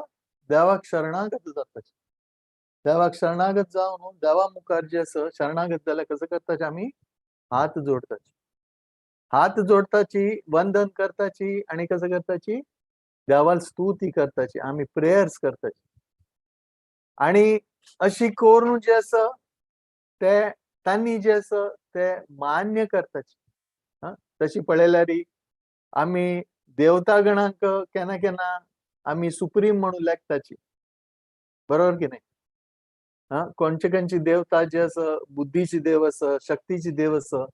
देवाक शरणागत जाताची. देवाक शरणागत जावन देवा मुखार जे आसा शरणागत जाल्यार कसं करताची, आमी हात जोडताची, हात जोडताची, वंदन करताची आणि कसं करताची, देवाल स्तुती करताची, आमी प्रेयर्स करताची. आणि अशी करून जे आसा ते तांणी जे आसा ते मान्य करताची. तशी पळयल्यार आमी देवतागणांक केन्ना केन्ना आमी सुप्रीम म्हणून लेखताची, बरोबर की नाही? कोणचे खंयची देवता जे आसा बुद्धीची देव आसा, शक्तीची देव आसा,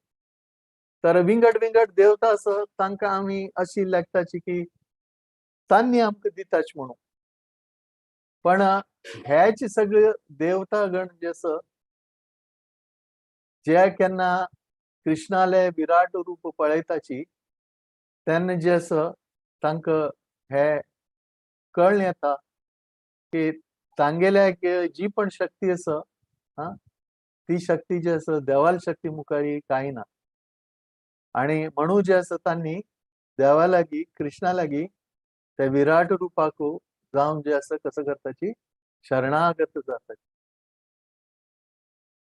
तर विंगड विंगड देवता आसा तांकां आमी अशी लेखताची की तांणी आमकां दिताच म्हणून. पण हेच सगळे देवतागण जे आसा जे केन्ना कृष्णाले विराट रूप पळयताची तेन्ना जे आसा तांकां हे कळ्ळें येता की तांगेल्या जी पण शक्ती आसा ती शक्ती जी आसा देवाल शक्ती मुखार कांय ना. आणि म्हणून जे आसा तांणी देवा लागीं कृष्णा लागीं ते विराट रुपाक जावन जे आसा कसं करताची शरणागत जाताची.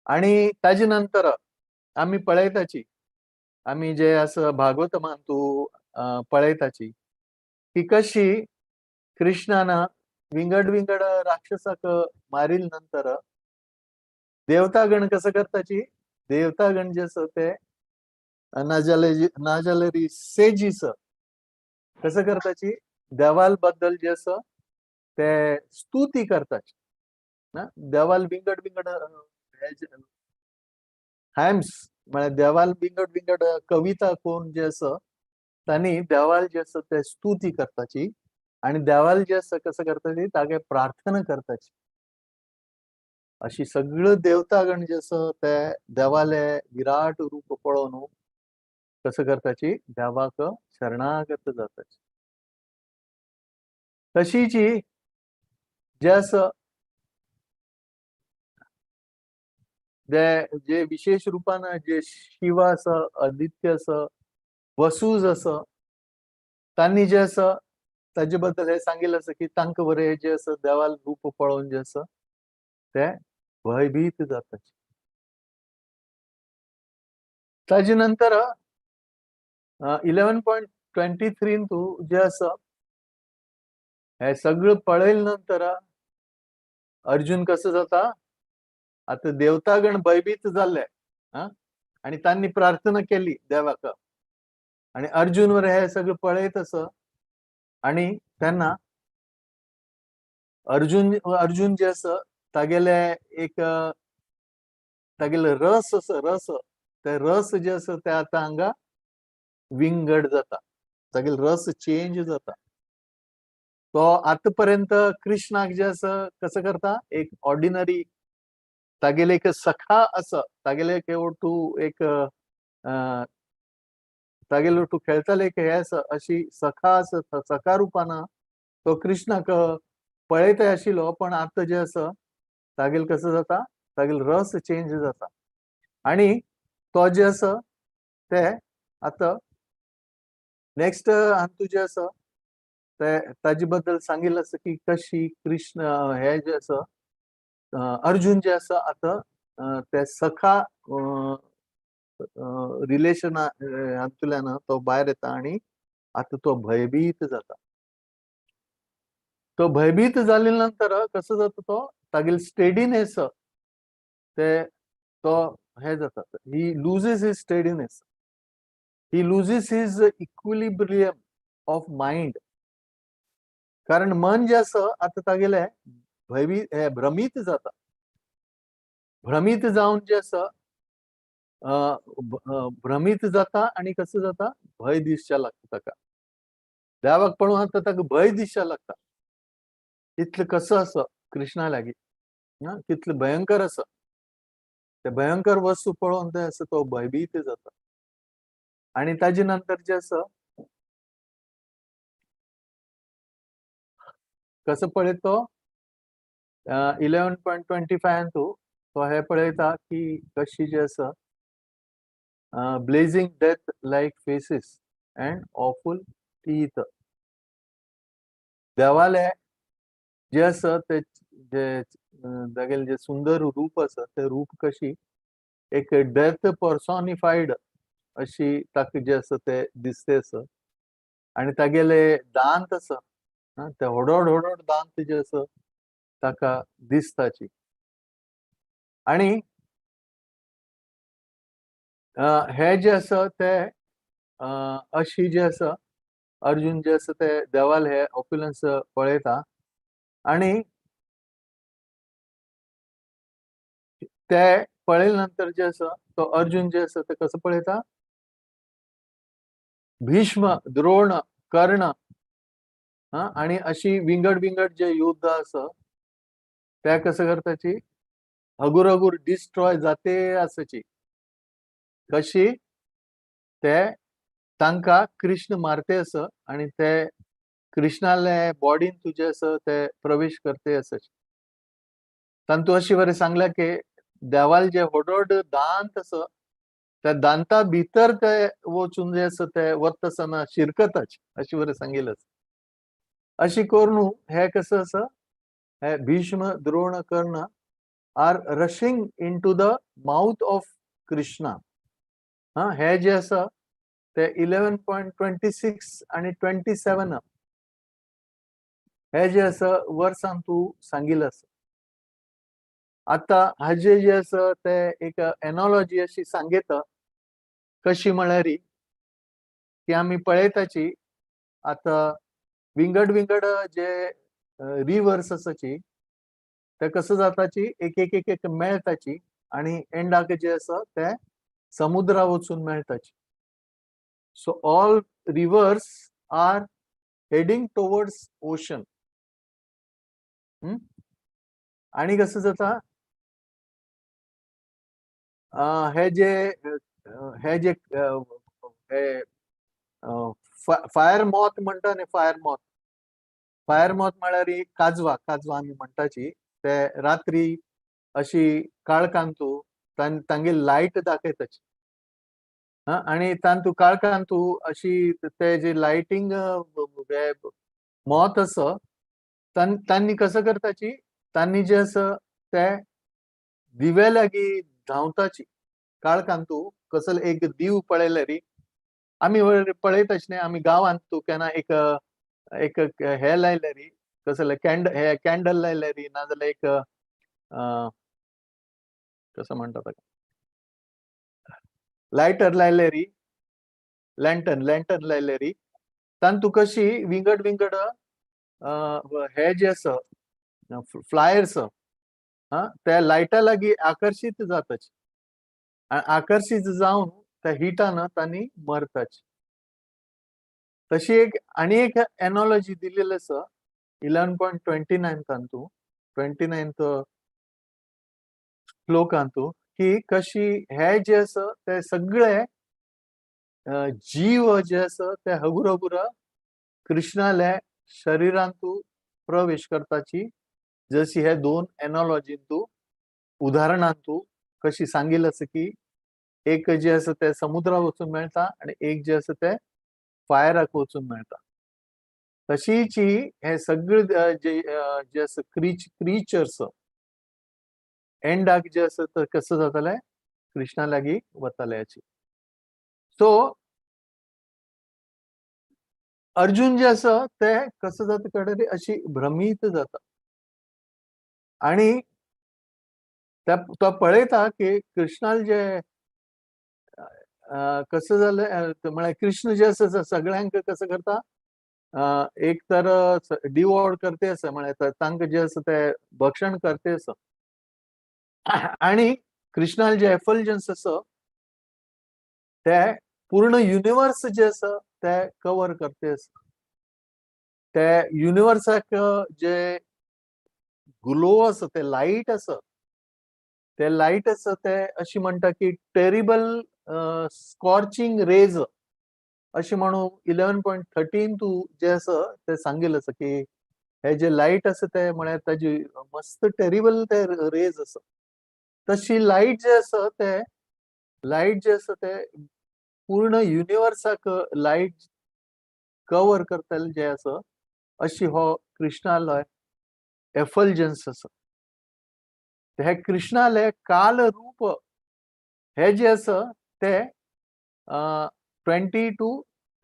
आणि ताजे नंतर आमी पळयताची, आमी जे आसा भागवत मानतू पळयताची की कशी कृष्णान विंगड विंगड राक्षसाक मारील नंतर देवतागण कसं करताची, देवतागण जे आसा ते नाजाल्यार सेजीस कसं करताची देवाल बद्दल जे आसा ते स्तुती करताची. देवाल विंगड विंगड हॅम्स म्हळ्यार देवाल विंगड विंगड कविता कोण जे आसा तांणी देवाल जे आसा ते स्तुती करताची आणि देवाल जे आसा कसं करताची तागे प्रार्थना करताची. अशी सगळं देवतागण जे आसा ते देवाले विराट रूप पळोवन कसं करताची देवाक शरणागत जाताची. तशीची जे आसा जे विशेष रूपान जे शिव आसा, आदित्य आसा, वसूज आसा, तांणी जे आसा ताजे बद्दल हे सांगिल्लें आसा की तांकां बरें जे आसा देवाल रूप पळोवन जे आसा ते भयभीत जाताचे. ताजे नंतर 11.23 तूं जे आसा हे सगळं पळयले नंतर अर्जुन कसं जाता, आता देवतागण भयभीत जाल्ले आणि तांणी प्रार्थना केली देवाक आणि अर्जुन वर हे सगळं पळयत आसा आणि त्यांना अर्जुन अर्जुन जे आसा तागेले एक तागेले रस आसा, रस ते रस जे आसा ते आतां हांगा विंगड जाता, तागेले रस चेंज जाता. तो आतापर्यंत कृष्णाक जे आसा कसं करता एक ऑर्डिनरी तागेले एक सखा आसा, तागेले एक तूं एक तागेलो तूं खेळताले एक हे आसा अशी सखा आसा, सखा रुपान तो कृष्णाक पळयता आशिल्लो. पण आतां जे आसा तागेल कसं जाता तागेल रस चेंज जाता आणि तो जे आसा ते आतां नेक्स्ट हातूंत जे आसा ते ताजे बद्दल सांगिल्लें आसा की कशी कृष्ण हे जे आसा अर्जुन जे आसा आतां ते सखा रिलेशना हातूंतल्यान तो भायर येता आणि आतां तो भयभीत जाता. तो भयभीत जाले नंतर कसं जाता तो तागेले स्टेडीनेस ते तो हे जाता, he loses his steadiness, he loses his equilibrium of mind. कारण मन जे आसा आतां तागेलें भयवी हे भ्रमीत जाता, भ्रमीत जावन जे आसा भ्रमीत जाता आनी कसो जाता, भंय दिसच्या लागता ताका. देवाक पळोवन आतां ताका भंय दिसच्या लागता. इतलें कसो आसा कृष्णा लागीं, कितलें भयंकर आसा ते भयंकर वस्तू पळोवन ते आसा तो भयभीत जाता. आनी ताजे नंतर जे आसा कसो पळयत तो 11.25 तो हे पळयता की कशी जे आसा blazing death like faces and awful teeth. देवाले जे आसा ते जे तागेलें जे सुंदर रूप आसा ते रूप कशी एक डेथ पर्सॉनिफायड अशी ताका जे आसा ते दिसते आसा. आनी तागेले दांत आसा ते होडोड होडोड दांत जे आसा ताका दिसताची. आनी हे जे आसा ते अशी जे आसा अर्जुन जे आसा ते देवाल हे ऑप्युलन्स पळयता आनी ते पळयले नंतर जे आसा तो अर्जुन जे आसा ते कसो पळयता, भीष्म द्रोण कर्ण आनी अशी विंगड विंगड जे युद्ध आसा ते कसं करताची हगुर हगुर डिस्ट्रॉय जाते आसाची. कशी ते तांकां कृष्ण मारते आसा आनी ते कृष्णाले बॉडीन तुजे आसा ते प्रवेश करते आसाची. तांतू अशी बरें सांगल्या की देवाल जे होडोड दांत आसा त्या दांता भितर ते वचून जे आसा ते वता आसतना शिरकताची अशी बरें सांगिल्लें आसा. अशी करून हे कसं आसा हे Bhishma Drona Karna are rushing into the mouth of Krishna. हे जे आसा ते 11.26 आनी 27 हे जे आसा वर्सान तूं सांगिल्लें आसा. आतां हाजे जे आसा ते एक एनॉलॉजी अशी सांगता कशी म्हळ्यार की आमी पळयताची आतां विंगड विंगड जे रिवर्स आसाची ते कसं जाताची एक एक एक एक मेळटाची आनी एंडाक जे आसा ते समुद्रा वचून मेळटाची. So all rivers are heading towards ocean. आनी कसं जाता हे जे हे जे हे फायर मॉथ म्हणटा न्ही, फायर मॉथ, फायर मॉथ म्हळ्यार काजवा, काजवा आमी म्हणटाची ते रात्री अशी काळखांतू तांगे लायट दाखयताची. आनी तांतू काळखांतू अशी ते जे लायटींग मॉथ आसा तांनी कसं करताची तांनी जे आसा ते दिव्या लागीं धांवताची. काळखांतू कसल एक दीव पळयल्यार आमी पळयताच न्ही, आमी गांवांत तूं केन्ना एक एक हे लायल्यार कसले हे कॅन्डल लायल्यार नाजाल्यार एक कसं म्हणटा ताका लायटर लायल्यार, लॅन्टर्न लॅन्टर्न लायल्यार तांतू कशी विंगड विंगड हे जे आसा फ्लायर्स त्या लायटा लागीं आकर्शीत जाताची आनी आकर्शीत जावन त्या हिटान तांणी मरताची. तशी एक आनी एक एनॉलॉजी दिलेली आसा 11.29 तांतू 29 श्लोकांतू की कशी हे जे आसा ते सगळे जीव जे आसा ते हगुर हगुर कृष्णाले शरीरांतू प्रवेश करताची. जशी हे दोन एनॉलॉजींतू उदाहरणांतू कशी सांगिल्लें आसा की एक जे आसा ते समुद्रा वचून मेळटा आनी एक जे आसा ते फायराक वचून मेळटा. तशीच हे सगळे जे जे आसा क्रिचर्स एंडाक जे आसा ते कसं जातलें कृष्णा लागीं वतले हाची. सो अर्जुन जे आसा ते कसं जाता कडेन अशी भ्रमीत जाता. आणि त्या तो पळयता की कृष्णाल जे कसं जालें, म्हळ्यार कृष्ण जे आसा सगळ्यांक कसं करता, एक तर डिवॉर्ड करते आसा, म्हळ्यार तांकां जे आसा ते भक्षण करते आसा. आणि कृष्णाल जे एफल्जन्स आसा ते पूर्ण युनिवर्स जे आसा ते कवर करते आसा. ते युनिवर्साक जे ग्लो आसा, ते लायट आसा, ते लायट आसा ते अशी म्हणटा की टेरिबल स्कॉर्चिंग रेज अशें म्हणून 11.13 तूं जे आसा ते सांगिल्लें आसा की हे जे लायट आसा ते म्हळ्यार ताजी मस्त टेरिबल ते रेज आसा. तशी लायट जे आसा ते लायट जे आसा ते पूर्ण युनिवर्साक लायट कवर करतले जे आसा, अशी हो कृष्णालो एफल्जन्स आसा. हे कृष्णाले काल रूप हे जे आसा ते 20 to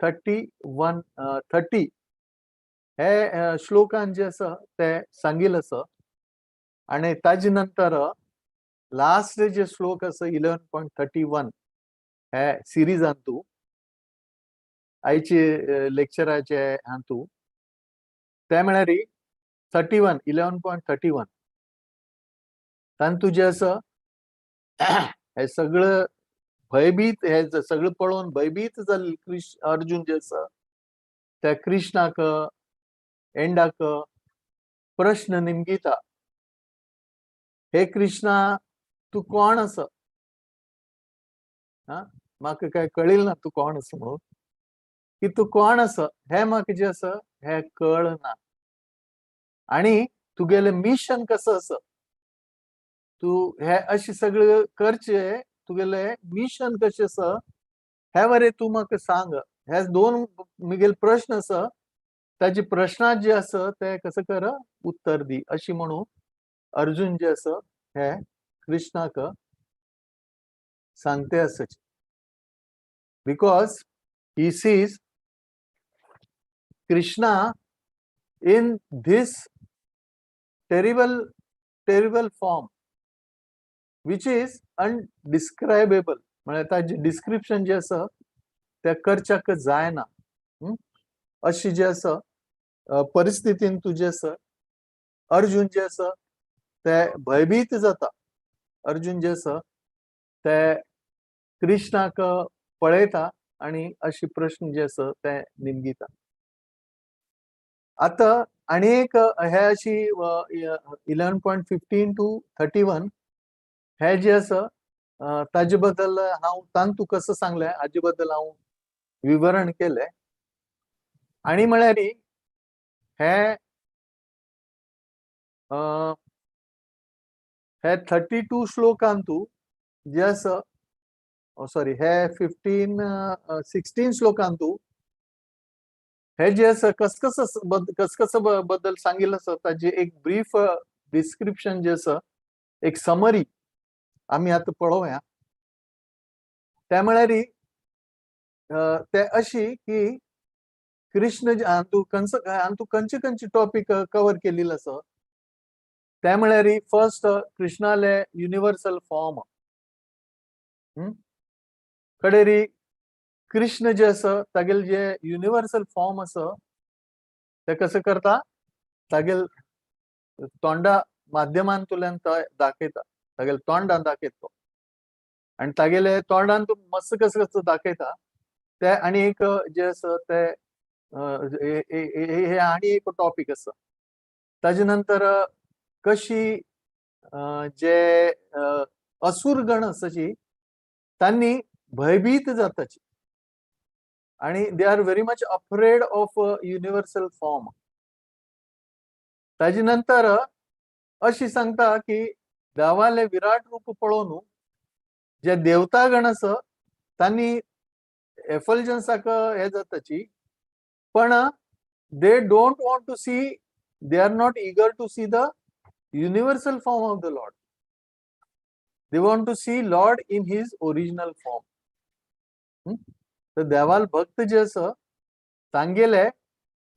31 30 हे श्लोकान जे आसा ते सांगिल्लें आसा. आनी ताजे नंतर लास्ट जे श्लोक आसा 11.31 हे सिरिजान तूं आयचे लेक्चराचे हातूं ते म्हळ्यार 31 11.31 तातूंत जे आसा हे सगळं भयभीत, हे सगळं पळोवन भयभीत जाल्ले कृष्ण अर्जुन जे आसा त्या कृष्णाक एंडाक प्रश्न निमगिता, हे कृष्णा तूं कोण आसा, हा म्हाका काय कळिल ना तूं कोण आसा म्हणून, की तूं कोण आसा हे म्हाका जे आसा हे कळना, आणि तुगेलें मिशन कसं आसा, तूं हे अशें सगळें करचें, तुगेलें मिशन कशें आसा हे बरें तूं म्हाका सांग. हे दोन मुगेले प्रश्न आसा, ताजे प्रश्नाक जे आसा ते कसं कर उत्तर दी अशी म्हणून अर्जुन जे आसा हे कृष्णाक सांगते आसा. Because he sees Krishna in this terrible terrible form which is undescribable, म्हळ्यार ताजें डिस्क्रिप्शन जे आसा तें करच्याक जायना. अशी जे आसा परिस्थितीन तुजें आसा अर्जुन जे आसा ते भयभीत जाता. अर्जुन जे आसा ते कृष्णाक पळयता आनी अशी प्रश्न जे आसा ते निमगिता. आतां आनी एक हे अशी 11.15 to 31 हे जे आसा ताजे बद्दल हांव तांतू कसं सांगलें हाजे बद्दल हांव विवरण केलें. आनी म्हळ्यार हे हे 32 श्लोकांतू जे आसा, सॉरी हे 15 16 श्लोकांतू हे जे आसा कसकस कसकस बद्दल सांगिल्लें आसा ताजी एक ब्रीफ डिस्क्रिप्शन जे आसा, एक समरी आमी आतां पळोवया. ते म्हळ्यार ते अशी की कृष्ण हातूं खंयचे खंयचे टॉपीक कवर केलेले आसा ते म्हळ्यार फर्स्ट कृष्णाले युनिवर्सल फॉर्म, कडेरी कृष्ण जे आसा तागेले जे युनिवर्सल फॉर्म आसा ते कसं करता, तागेल तोंडा माध्यमांतल्यान तो दाखयता, तागेले तोंडान दाखयता तो, आनी तागेले तोंडान तो मस्त कसं कसं दाखयता ते. आनी एक जे आसा ते हे आनी एक टॉपीक आसा. ताजे नंतर कशी जे असुरगण आसा तांणी भयभीत जाताची आणि they are very much afraid of universal form. ताजे नंतर अशी सांगता की देवाले विराट रूप पळोवन जे देवतागण आसा तांणी एफल्जन्साक हे जाताची, पण they don't want to see, they are not eager to see the universal form of the Lord. They want to see Lord in his original form. तर देवाल भक्त जे आसा तांगेले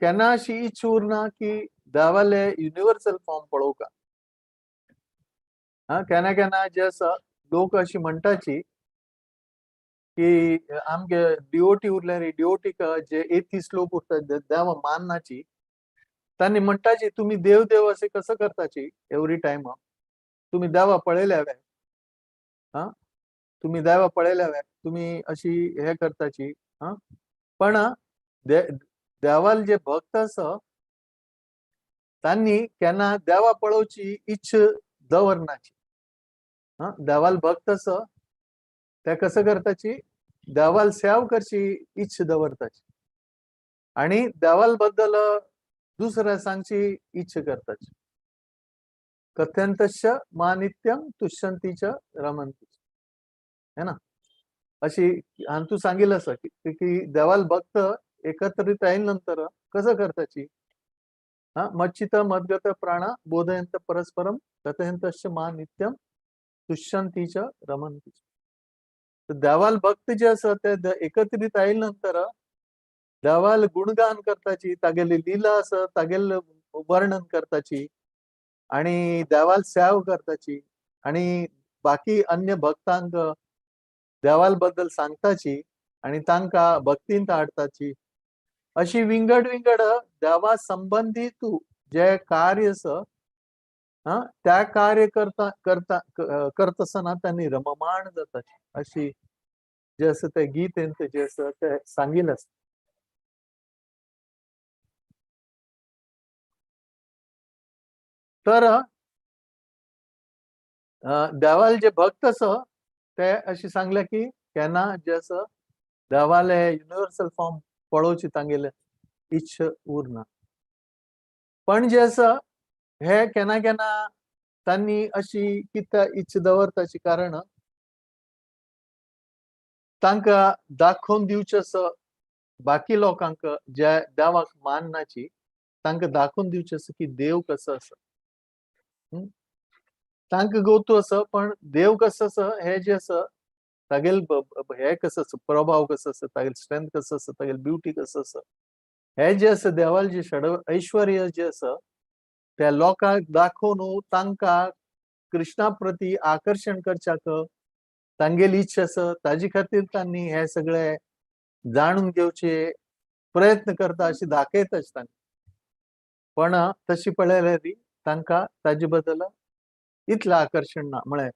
केन्ना अशी इच्छा उरना की देवाले युनिवर्सल फॉर्म पळोवका. हा, केन्ना केन्ना जे आसा लोक अशी म्हणटाची की आमगे डिओटी उरल्यार डिओटीक जे एथीस लोक उरतात देवा माननाची, तांणी म्हणटाची तुमी देव देव अशें कसो करताची एवरी टायम, तुमी देवा पळयल्या वे, हा तुमी देवा पळयल्या वे, तुमी अशी हे करताची. हा, पण देवाल जे भक्त आसा तांणी केन्ना देवा पळोवची इच्छा दवरनाची. हा, देवाल भक्त आसा ते कसं करताची, देवाल सेव करची इच्छा दवरताची आणि देवाल बद्दल दुसऱ्या सांगची इच्छा करताची. कथ्यंतश्च मा नित्यं तुष्यंतीच रमंती, है ना. अशी हांतू सांगितलं असं की देवाल भक्त एकत्रित आयिल्ले नंतर कसं करताची, हा मच्चित मद्गत प्राणा बोधयंत परस्परम कथयंतश्च मा नित्यं तुष्यंतीच रमंती. तर देवाल भक्त जे आसा ते एकत्रित आयिल्ले नंतर देवाल गुणगान करताची, तागेली लीला आसा तागेले वर्णन करताची आणि देवाल सेव करताची आणि बाकी अन्य भक्तांक देवाल बद्दल सांगताची आणि तांकां भक्तींत हाडताची. अशी विंगड विंगड देवा संबंधी तू जे कार्य आसा, हा त्या कार्य करता करता करतासना त्यांनी रममाण जाता. अशी जे आसा ते गीतेंत जे आसा ते सांगिल्लें आसा. तर देवाल जे भक्त आसा ते अशी सांगले की केन्ना जे आसा देवाले युनिवर्सल फॉर्म पळोवची तांगेले इच्छा उरना. पण जे आसा हे केन्ना केन्ना तांणी अशी कित्याक इच्छा दवरताची, कारण तांकां दाखोवन दिवचें आसा बाकी लोकांक जे देवाक माननाची, तांकां दाखोवन दिवचें आसा की देव कसो आसा. तांकां गोतू आसा पण देव कसो आसा हे जे आसा तागेल हे कसो आसा, प्रभाव कसो आसा, तागेल स्ट्रेंथ कसो आसा, तागेल ब्युटी कसो आसा, हे जे आसा देवाल जे षड ऐश्वर्य जे आसा त्या लोकांक दाखोवन तांकां कृष्णा प्रती आकर्शण करच्याक तांगेली इच्छा आसा. ताजे खातीर तांणी हे सगळे जाणून घेवचे प्रयत्न करता अशी दाखयता तांकां. पण तशी पळयल्यार तांकां ताजे बद्दल इतलें आकर्शण ना, म्हळ्यार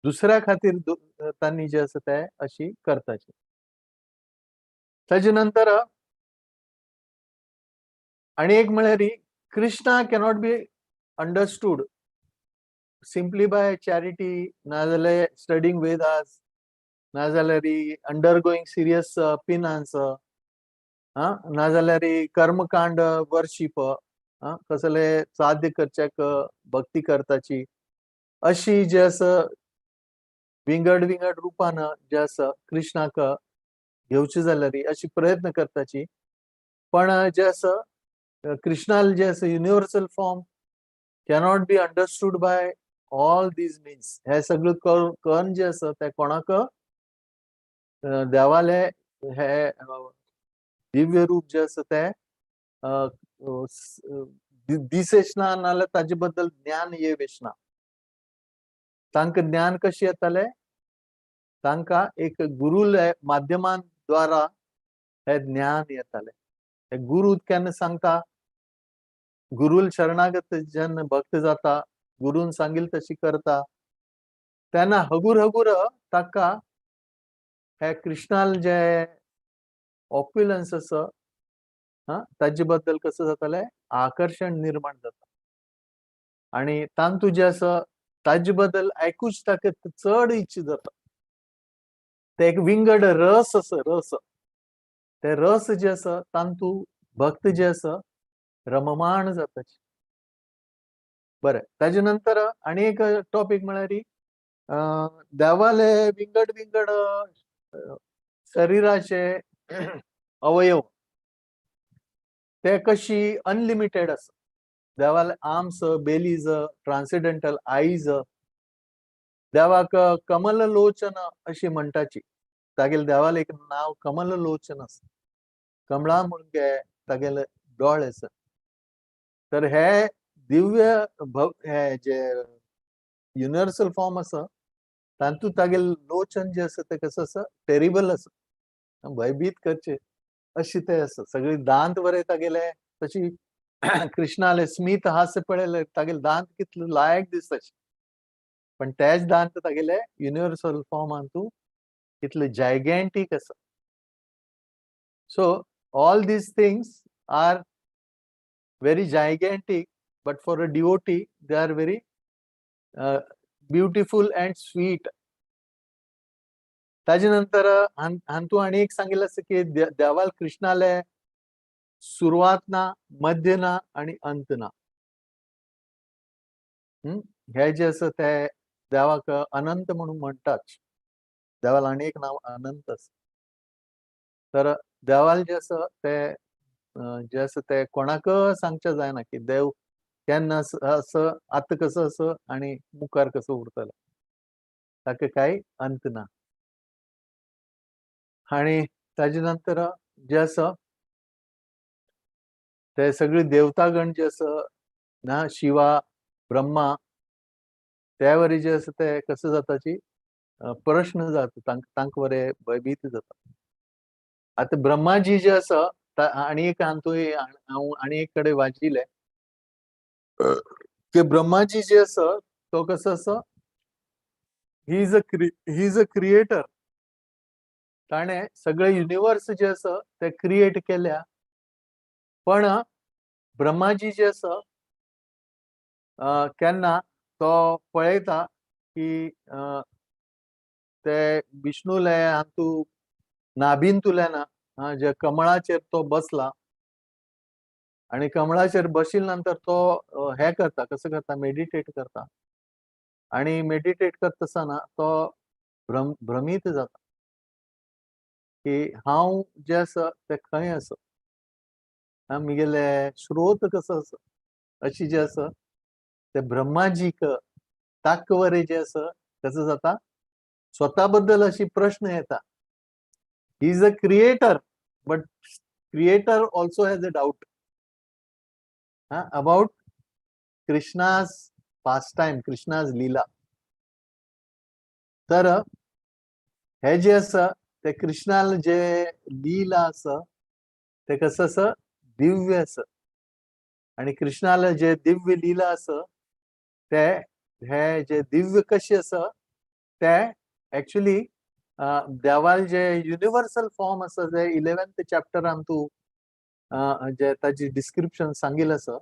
दुसऱ्या खातीर तांणी जे आसा ते अशी करताची. ताजे नंतर आनी एक म्हळ्यार Krishna cannot be understood simply by charity, नाजाल्यार स्टडींग वेदास, नाजाल्यार अंडरगोईंग सिरियस पिनान्स, नाजाल्यार कर्मकांड वर्शीप, कसले साध्य करच्याक भक्ती करताची, अशी जे आसा विंगड विंगड रुपान जे आसा कृष्णाक घेवचे जाल्यार अशी प्रयत्न करताची. पण जे आसा कृष्णाल जे आसा universal form cannot be understood by all these means. हे सगळं करून जे आसा ते कोणाक देवाले हे दिव्य रूप जे आसा ते दिसेच ना, नाल्यार ताजे बद्दल ज्ञान येवेच ना. तांकां ज्ञान कशें येतलें, तांकां एक गुरुले माध्यमान द्वारा हे ज्ञान येतलें. हे गुरु केन्ना सांगता, गुरुल शरणागत जेन्ना भक्त जाता, गुरून सांगील तशी करता, तेन्ना हगूर हगूर ताका हे कृष्णाल जे ऑप्युलन्स आसा, हा ताजे बद्दल कसं जातलें आकर्शण निर्माण जाता आणि तांतू जे आसा ताजे बद्दल आयकूच ताका चड इच्छा जाता. ते एक विंगड रस आसा, रस, ते रस जे आसा तांतू भक्त जे आसा रममाण जाता. बरें, ताजे नंतर आनी एक टॉपीक म्हळ्यार देवाले विंगड विंगड शरीराचे अवयव ते कशी अनलिमिटेड आसा. देवाले आर्म्स, बेलीज, ट्रान्सेंडेंटल आयज, देवाक कमललोचन अशी म्हणटाची. तागेले देवाले एक नांव कमललोचन आसा, कमळा मुळगे तागेले दोळे आसा. तर हे दिव्य हे जे युनिव्हर्सल फॉर्म आसा तातूंत तागेले लोचन जे आसा ते कसो आसा, टेरिबल आसा, भयभीत करचे अशी ते आसा. सगळी दांत बरे तागेले, तशी कृष्णाले स्मित हास्य पळयले तागेले दांत कितले लायक दिसता, पण तेच दांत तागेले युनिव्हर्सल फॉर्मान तूं कितले जायगॅन्टीक आसा. So all these things are very gigantic, but for a devotee they are very beautiful and sweet. ताजे नंतर हांतू आनी एक सांगिल्लें आसा की देवाल कृष्णाले सुरवात ना, मध्य ना आनी अंत ना. हे जे आसा ते देवाक अनंत म्हणून म्हणटात. देवाल आनी एक नांव अनंत आसा. तर देवाल जे आसा ते जे आसा ते कोणाक सांगचें जायना की देव केन्ना असो आतां कसो आसा आनी मुखार कसो उरतलो, ताका कांय अंत ना. आनी ताजे नंतर जे आसा ते सगळे देवतागण जे आसा ना, शिवा, ब्रह्मा, त्या वरी जे आसा ते कसो जाता ची प्रश्न जाता, तांकां बरे भयभीत जाता. आतां ब्रह्माजी जे आसा आनी एक हातूंत हांव आनी एक कडेन वाचिल्लें की ब्रह्माजी जे आसा तो कसो आसा, he is a creator. ताणें सगळे युनिवर्स जे आसा ते क्रिएट केल्या, पण ब्रह्माजी जे आसा केन्ना तो पळयता की ते विष्णूले हातूंत नाभींतुले ना जे कमळाचेर तो बसला आनी कमळाचेर बशिल्ले नंतर तो हे करता, कसो करता, मेडिटेट करता आनी मेडिटेट करता आसतना तो भ्रमीत जाता की हांव जें आसा तें खंय आसा, म्हगेले स्रोत कसो आसा, अशी जे आसा ते ब्रह्माजीक ताकवरे जे आसा कसो जाता, स्वता बद्दल अशी प्रश्न येता. He is a creator, but creator also has a doubt about Krishna's pastime, Krishna's lila. तर हे जे आसा ते कृष्णाल जे लीला आसा ते कसं आसा, दिव्य आसा. आनी कृष्णाल जे दिव्य लीला आसा ते हे जे दिव्य कशें आसा ते एक्चुअली देवाल जे युनिव्हर्सल फॉर्म आसा जे 11th चॅप्टरान तूं जे ताजी डिस्क्रिप्शन सांगिल्लें आसा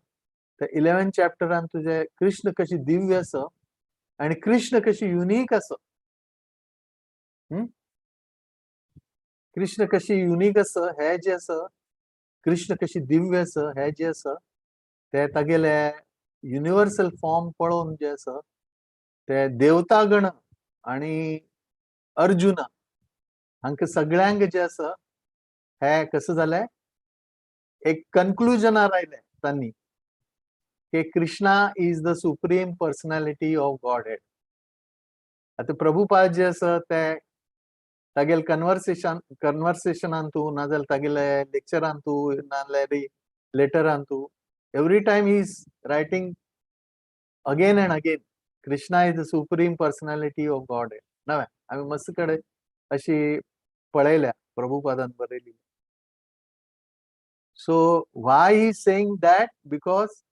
ते 11th चॅप्टरान तुजे कृष्ण कशी दिव्य आसा आनी कृष्ण कशी युनीक आसा, कृष्ण कशी युनीक आसा हे जे आसा, कृष्ण कशी दिव्य आसा हे जे आसा ते तागेले युनिव्हर्सल फॉर्म पळोवन जे आसा ते देवतागण आनी अर्जुन हांकां सगळ्यांक जे आसा हे कसं जालें, एक कन्क्लुजनार आयलें तांणी की Krishna is the supreme personality of Godhead. आतां प्रभुपाद जे आसा ते तागेले कन्वर्सेशनान तूं नाजाल्यार तागेले लेक्चरान तूं नाजाल्यार लेटरान तूं every time he is writing again and again Krishna is the supreme personality of Godhead. नव्हे आमी मस्त कडेन अशी पळयल्या प्रभुपादान बरयली. So why he saying that, because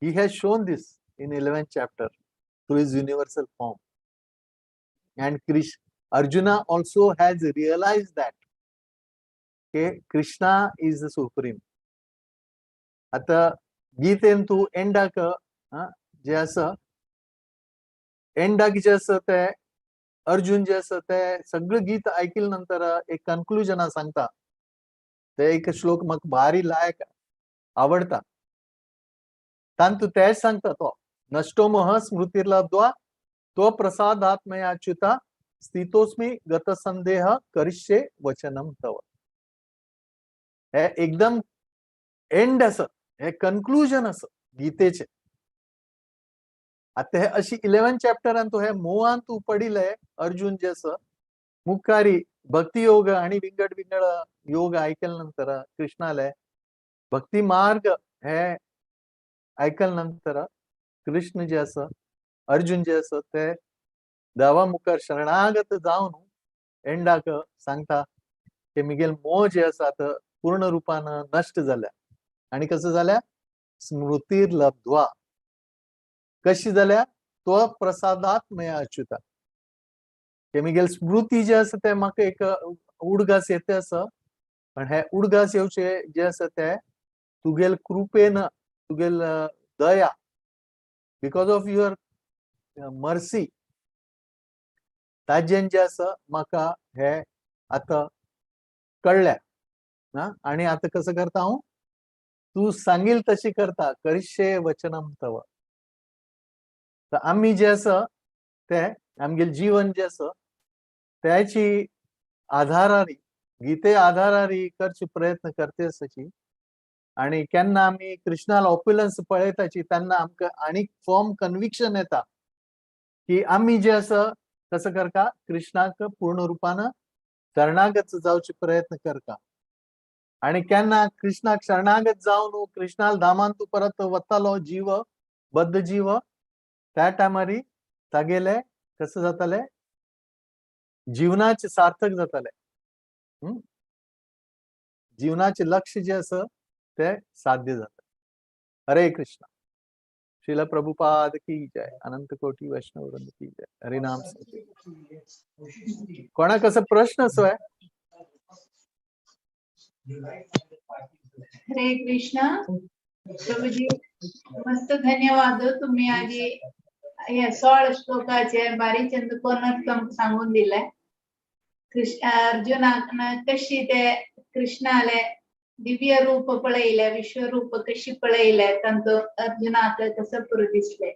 he has shown this in 11th chapter through his universal form, and Arjuna also has realized that okay, Krishna is the supreme. आता गीतेन तूं एंडाक जे आसा एंडाक जे आसा ते अर्जुन जे आसा ते सगळं गीत ऐकले नंतर एक कन्क्लुजन सांगता. ते एक श्लोक म्हाका भारी लायक आवडता. तांतू तेच सांगता तो, नष्टो मोह स्मृतिर्लब्ध्वा त्व प्रसादात्मयाच्युता स्थितोस्मी गत संदेह करिष्ये वचनम तव. हे एकदम एंड आसा, हे कन्क्लुजन आसा गीतेचे. आतां हे अशी 11 चॅप्टरान तूं हे मोहान तूं पडिले अर्जुन जे आसा मुखारी भक्ती योग आणि विंगड विंगड योग ऐकले नंतर कृष्णाले भक्ती मार्ग हे ऐकले नंतर कृष्ण जे आसा अर्जुन जे आसा ते देवा मुखार शरणागत जावन एंडाक सांगता की मिगेल मोह जे आसा आतां पूर्ण रुपान नश्ट जाल्या. आनी कसो जाल्या? स्मृतीर लब्ध्वा. कशी जाल्या? तो प्रसादात मया अच्युता. ते मिगेल स्मृती जे आसा ते म्हाका एक उडगास येता आसा, पण हे उडगास येवचे जे आसा ते तुगेल कृपेन, तुगेल दया, because of your mercy, Tajen जे आसा म्हाका हे आतां कळ्ळ्या. आनी आतां कसं करता हांव? तूं सांगील तशी करता, करिष्ये वचनम तव. तर आमी जे आसा ते आमगेले जीवन जे आसा त्याची आधारारी, गीते आधारारी करचे प्रयत्न करते आसाची. आनी केन्ना आमी कृष्णाल ऑप्युलन्स पळयताची तेन्ना आमकां आनीक फर्म कन्विक्शन येता की आमी जे आसा कसं करता, कृष्णाक पूर्ण रुपान शरणागत जावचे प्रयत्न करता. आनी केन्ना कृष्णाक शरणागत जावन कृष्णाल धामान तूं परत वतालो जीव, बद्ध जीव, त्या टायमारी तागेले कसं जाताले, जीवनाचे सार्थक जाताले. जीवनाचे लक्ष्य जे आसा ते साध्य जाता. हरे कृष्ण. श्रील प्रभुपाद की जय. अनंत कोटी वैष्णव वृंद की जय. हरिनाम. कोणाक असो प्रश्न असो आहे? हरे कृष्ण. प्रभुजी, मस्त धन्यवाद. तुम्ही आधी या 16 श्लोकाचे बारीक चंद कोणाक सांगून दिले. कृष्ण अर्जुनाक कशी ते कृष्णाले दिव्य रूप पळयले, विश्वरूप कशी पळयले, तांचो अर्जुनाक कसं पुरो दिसले.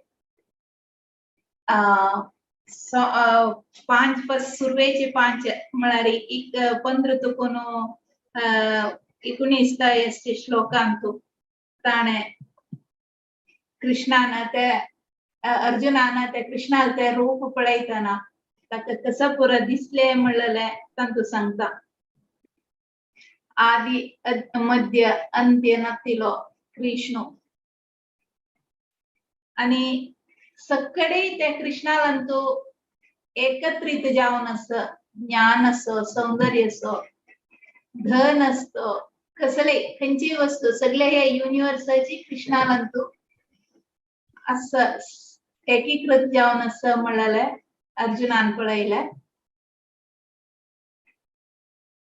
पांच सुरवेचे 5 म्हळ्यार एक 15 तुकून 19 श्लोकांतू ताणे कृष्णान ते अर्जुनान ते कृष्णाल ते रूप पळयतना ताका कसं पुरो दिसले म्हणलेले तांतू सांगता. आदि मध्य अंत्य नातिलो कृष्ण आणि सगळे ते कृष्णालांतू एकत्रित जावन आस, ज्ञान असो, सौंदर्य असो, धन असतो, कसले खंयची वस्तू सगळे हे युनिवर्साची कृष्णालांतू असं एकीकृत जावन आस म्हणलेले अर्जुनान पळयले.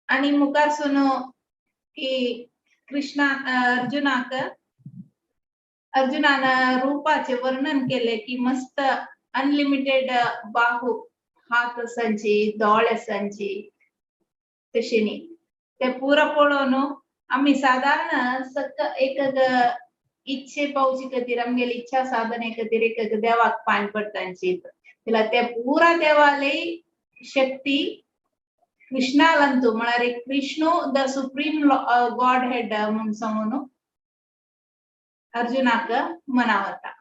आणि मुखार सुनो की कृष्णा अर्जुनाक अर्जुनान रूपाचे वर्णन केले की मस्त अनलिमिटेड बाहू, हात असांची, दोळे असांची, तशी न्ही. ते पुरा पळोवन आमी साधारण सक एक इच्छे पावचे खातीर, आमगेली इच्छा साधने खातीर एक देवाक पांय पडटांची. जाल्यार ते पुरा देवाले शक्ती कृष्णालंतू म्हळ्यार एक Krishna the supreme godhead म्हूण सांगून अर्जुनाक मनावता.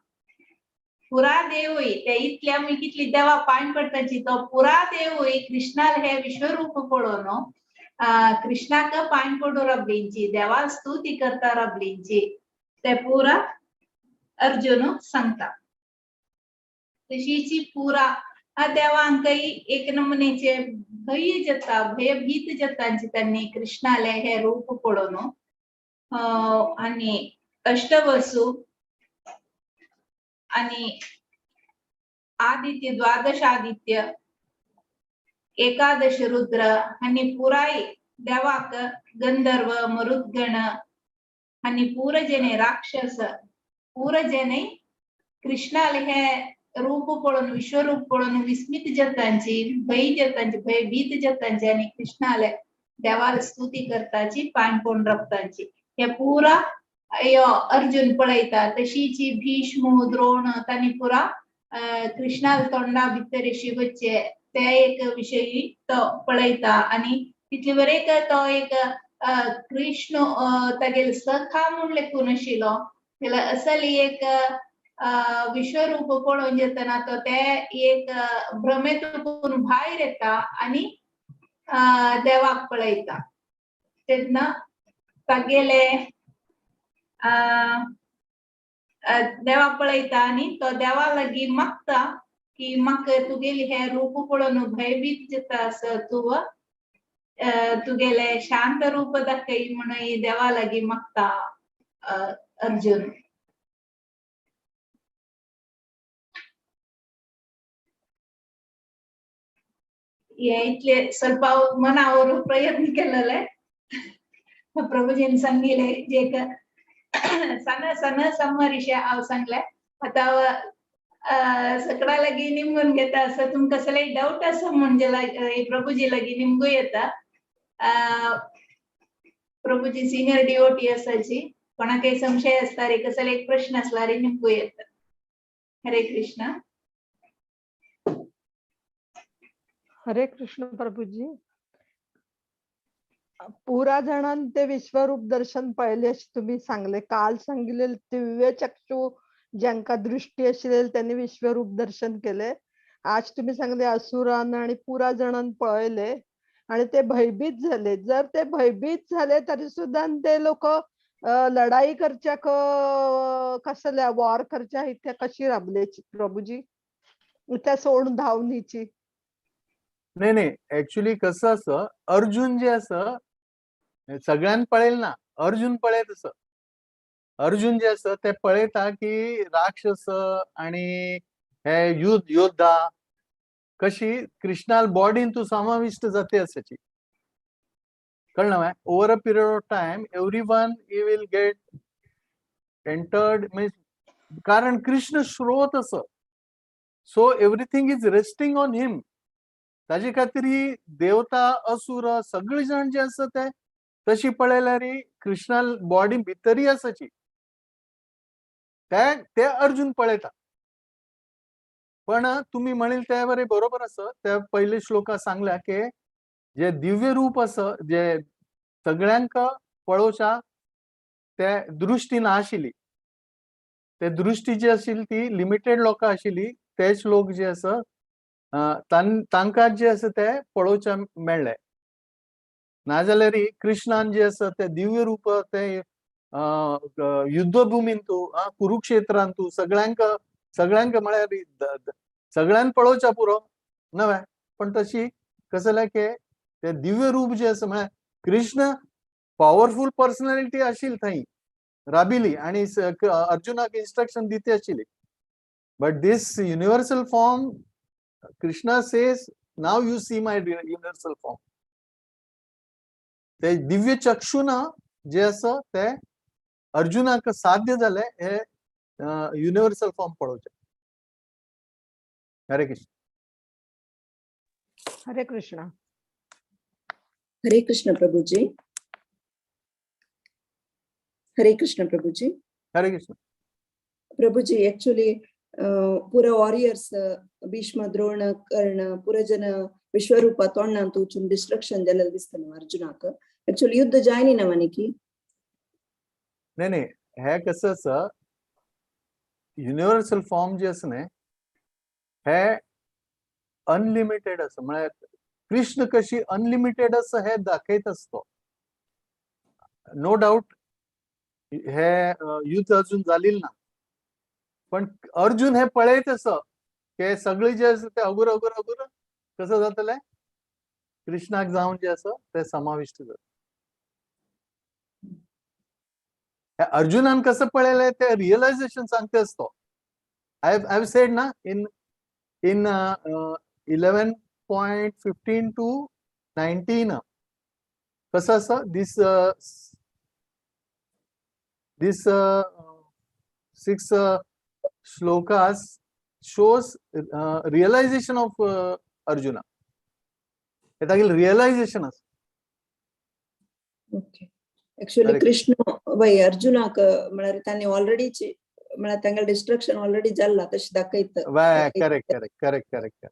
पुरा देवूय ते इतले आमी कितली देवा पांय पडटाची तो पुरा देवूय कृष्णाल हे विश्वरूप पळोवन कृष्णाक पांय पडू रबलींची, देवा स्तुती करता रबलींची, ते पुरा अर्जुन सांगता. तशीची पुरा देवांकय एक नमुनेचे भय जाता, भयभीत जातांची त्यांनी कृष्णाले हे रूप पळोवन. आणि अष्टवसू आणि आदित्य, द्वादश आदित्य, एकादश रुद्र आणि पुराय देवाक गंधर्व, मरुद्गण आणि पूरजने राक्षस, पूरजने कृष्णाले हे रूप पळोवन, विश्वरूप पळोवन विस्मित जातांची, भय जातांची, भयभीत जातांची आणि कृष्णाले देवाला स्तुती करताची, पांय पडून रबतांची. हे पुरा यो अर्जुन पळयता. तशीची भीष्म, द्रोण तांणी पुरा कृष्णाल तोंडा भितर शिवचे ते एक विशयी तो पळयता. आणि तितले बरें तो एक कृष्ण तागेले सखा म्हूण लेखून आशिल्लो. जाल्यार असली एक विश्वरूप पळोवन येतना तो ते एक भ्रमेतून भायर येता आणि देवाक पळयता. तेन्ना तागेले देवा पळयता आनी तो देवा लागीं मागता की म्हाका तुगेली हें रूप पळोवन भयभीत जाता असो तूं तुगेले शांत रूप दाखय म्हणून देवा लागीं मागता अर्जुन. हे इतले ಸ್ವಲ್ಪ मनावर प्रयत्न केलेले. प्रभुजीन सांगिले जे सण सण समरिशे हांव सांगले. आतां सगळ्या लागीं निमगून घेता असं तुमकां कसलेय डावट आसा म्हणजे प्रभुजी लागीं निमगू येता. प्रभुजी सिनियर डिओटी आसाची, कोणाकय संशय आसता रे कसले एक प्रश्न आसल्यार निमगू येता. हरे कृष्णा. हरे कृष्ण प्रभुजी. पुरा जणांनी ते विश्वरूप दर्शन पळयले अशें तुम्ही सांगले. काल सांगितले दिव्य चक्षु ज्यांका दृष्टी आशिल्ली त्यांनी विश्वरूप दर्शन केले. आज तुम्ही सांगले असुरान आणि पुरा जणांनी पळयले आणि ते भयभीत झाले. जर ते भयभीत झाले तरी सुद्धा ते लोक लढाई करच्या कसल्या वॉर करच्या इथे कशी राबले प्रभुजी, त्या सोडून धावणीची? नाही नाही, ऍक्च्युली कसं असं अर्जुन जे असं सगळ्यांना पळेल ना, अर्जुन पळयत असं. अर्जुन जे असं ते पळयता की राक्षस आणि हे युद्ध योद्धा कशी कृष्णाल बॉडीन तू समाविष्ट जाते असाची, कळलं? Over a period of time everyone he will get entered, means कारण कृष्ण स्रोत असं, so everything is resting on him. ताजे खातीर ही देवता असुर सगळी जाण जे आसा ते तशी पळयल्यार कृष्णा बॉडी भितरय आसाची, ते अर्जुन पळयता. पण तुम्ही म्हणील त्या बरे बरोबर आसा. त्या पयले श्लोका सांगल्या की जे दिव्य रूप आसा जे सगळ्यांक पळोवच्या ते दृष्टी ना आशिल्ली, ते दृष्टी जी आशिल्ली ती लिमिटेड लोकां आशिल्ली, तेच लोक जे आसा तांकां जे आसा ते पळोवच्या मेळ्ळे. नाजाल्यार कृष्णान जे आसा ते दिव्य रूप ते युद्धभूमीन तूं कुरुक्षेत्रान तूं सगळ्यांक सगळ्यांक म्हळ्यार सगळ्यांक पळोवच्या पुरो नव्हे, पण तशी कसं जालें की ते दिव्य रूप जे आसा म्हळ्यार कृष्ण पॉवरफुल पर्सनॅलिटी आशिल्ली थंय राबिली आणि अर्जुनाक इन्स्ट्रक्शन दिते आशिल्ली. But this universal form Krishna says now you see my universal form. ते दिव्य चक्षुना जे आसा ते अर्जुनाक साध्य जाले हे युनिवर्सल फॉर्म पळोवचें. हरे कृष्ण. हरे कृष्ण. हरे कृष्ण प्रभुजी. हरे कृष्ण प्रभुजी. हरे कृष्ण. प्रभुजी एक्चुअली पुरा वॉरियर्स भीष्म द्रोण कर्ण पुरा जन विश्वरूप तोंडांत वचून डिस्ट्रक्शन जालेलें दिसता न्हू अर्जुनाक. एक्चुअली युद्ध जायनी ना की? नाही नाही, हे कसं आसा युनिवर्सल फॉर्म जे आसा न्ही हे अनलिमिटेड आसा, म्हळ्यार कृष्ण कशी अनलिमिटेड आसा हे दाखयत आसतो. नो डाऊट हे युद्ध अजून जालेलं ना, पण अर्जुन हे पळयत आसा की सगळे जे आसा ते अगुर अगुर अगुर कसं जातलें कृष्णाक जावन जे आसा ते समाविष्ट जाता. अर्जुनान कसं पळयलें ते रियलायझेशन सांगते असतो. I have said ना in 11.15 to 19 कसं असं this this six shlokas shows realization of Arjuna. हे तागेलें रियलायझेशन आसा. ओके. Actually Correct. Krishna वय अर्जुनाक म्हळ्यार तांणी ऑलरेडी म्हळ्यार तांगेलें डिस्ट्रक्शन ऑलरेडी जाल्ला तशें दाखयता. वय, करेक्ट करेक्ट करेक्ट करेक्ट.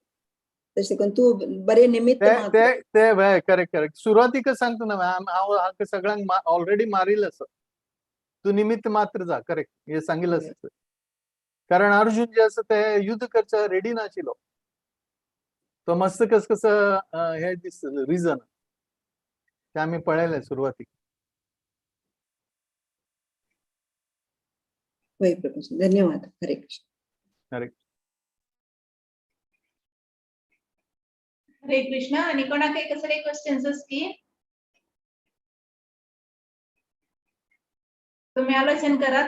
तशें करून तूं बरें निमित्त ते मात्र. ते ते वय, करेक्ट करेक्ट. सुरवातीक सांगता ना हांव हांव सगळ्यांक ऑलरेडी मारिल्लें आसा, तूं निमित्त मात्र जा. करेक्ट, हे सांगिल्लें आसा. कारण अर्जुन जे आसा ते युद्ध करच्या रेडी नाशिल्लो, तो मस्त कस कसं हे दिस रिजन ते आमी पळयलें सुरवातीक. हय प्रभुजी, धन्यवाद. हरे कृष्ण. हरे. हरे कृष्ण. आणि कोणाकडे कसले क्वेश्चन्स असतील, तुम्ही आलोचन करा.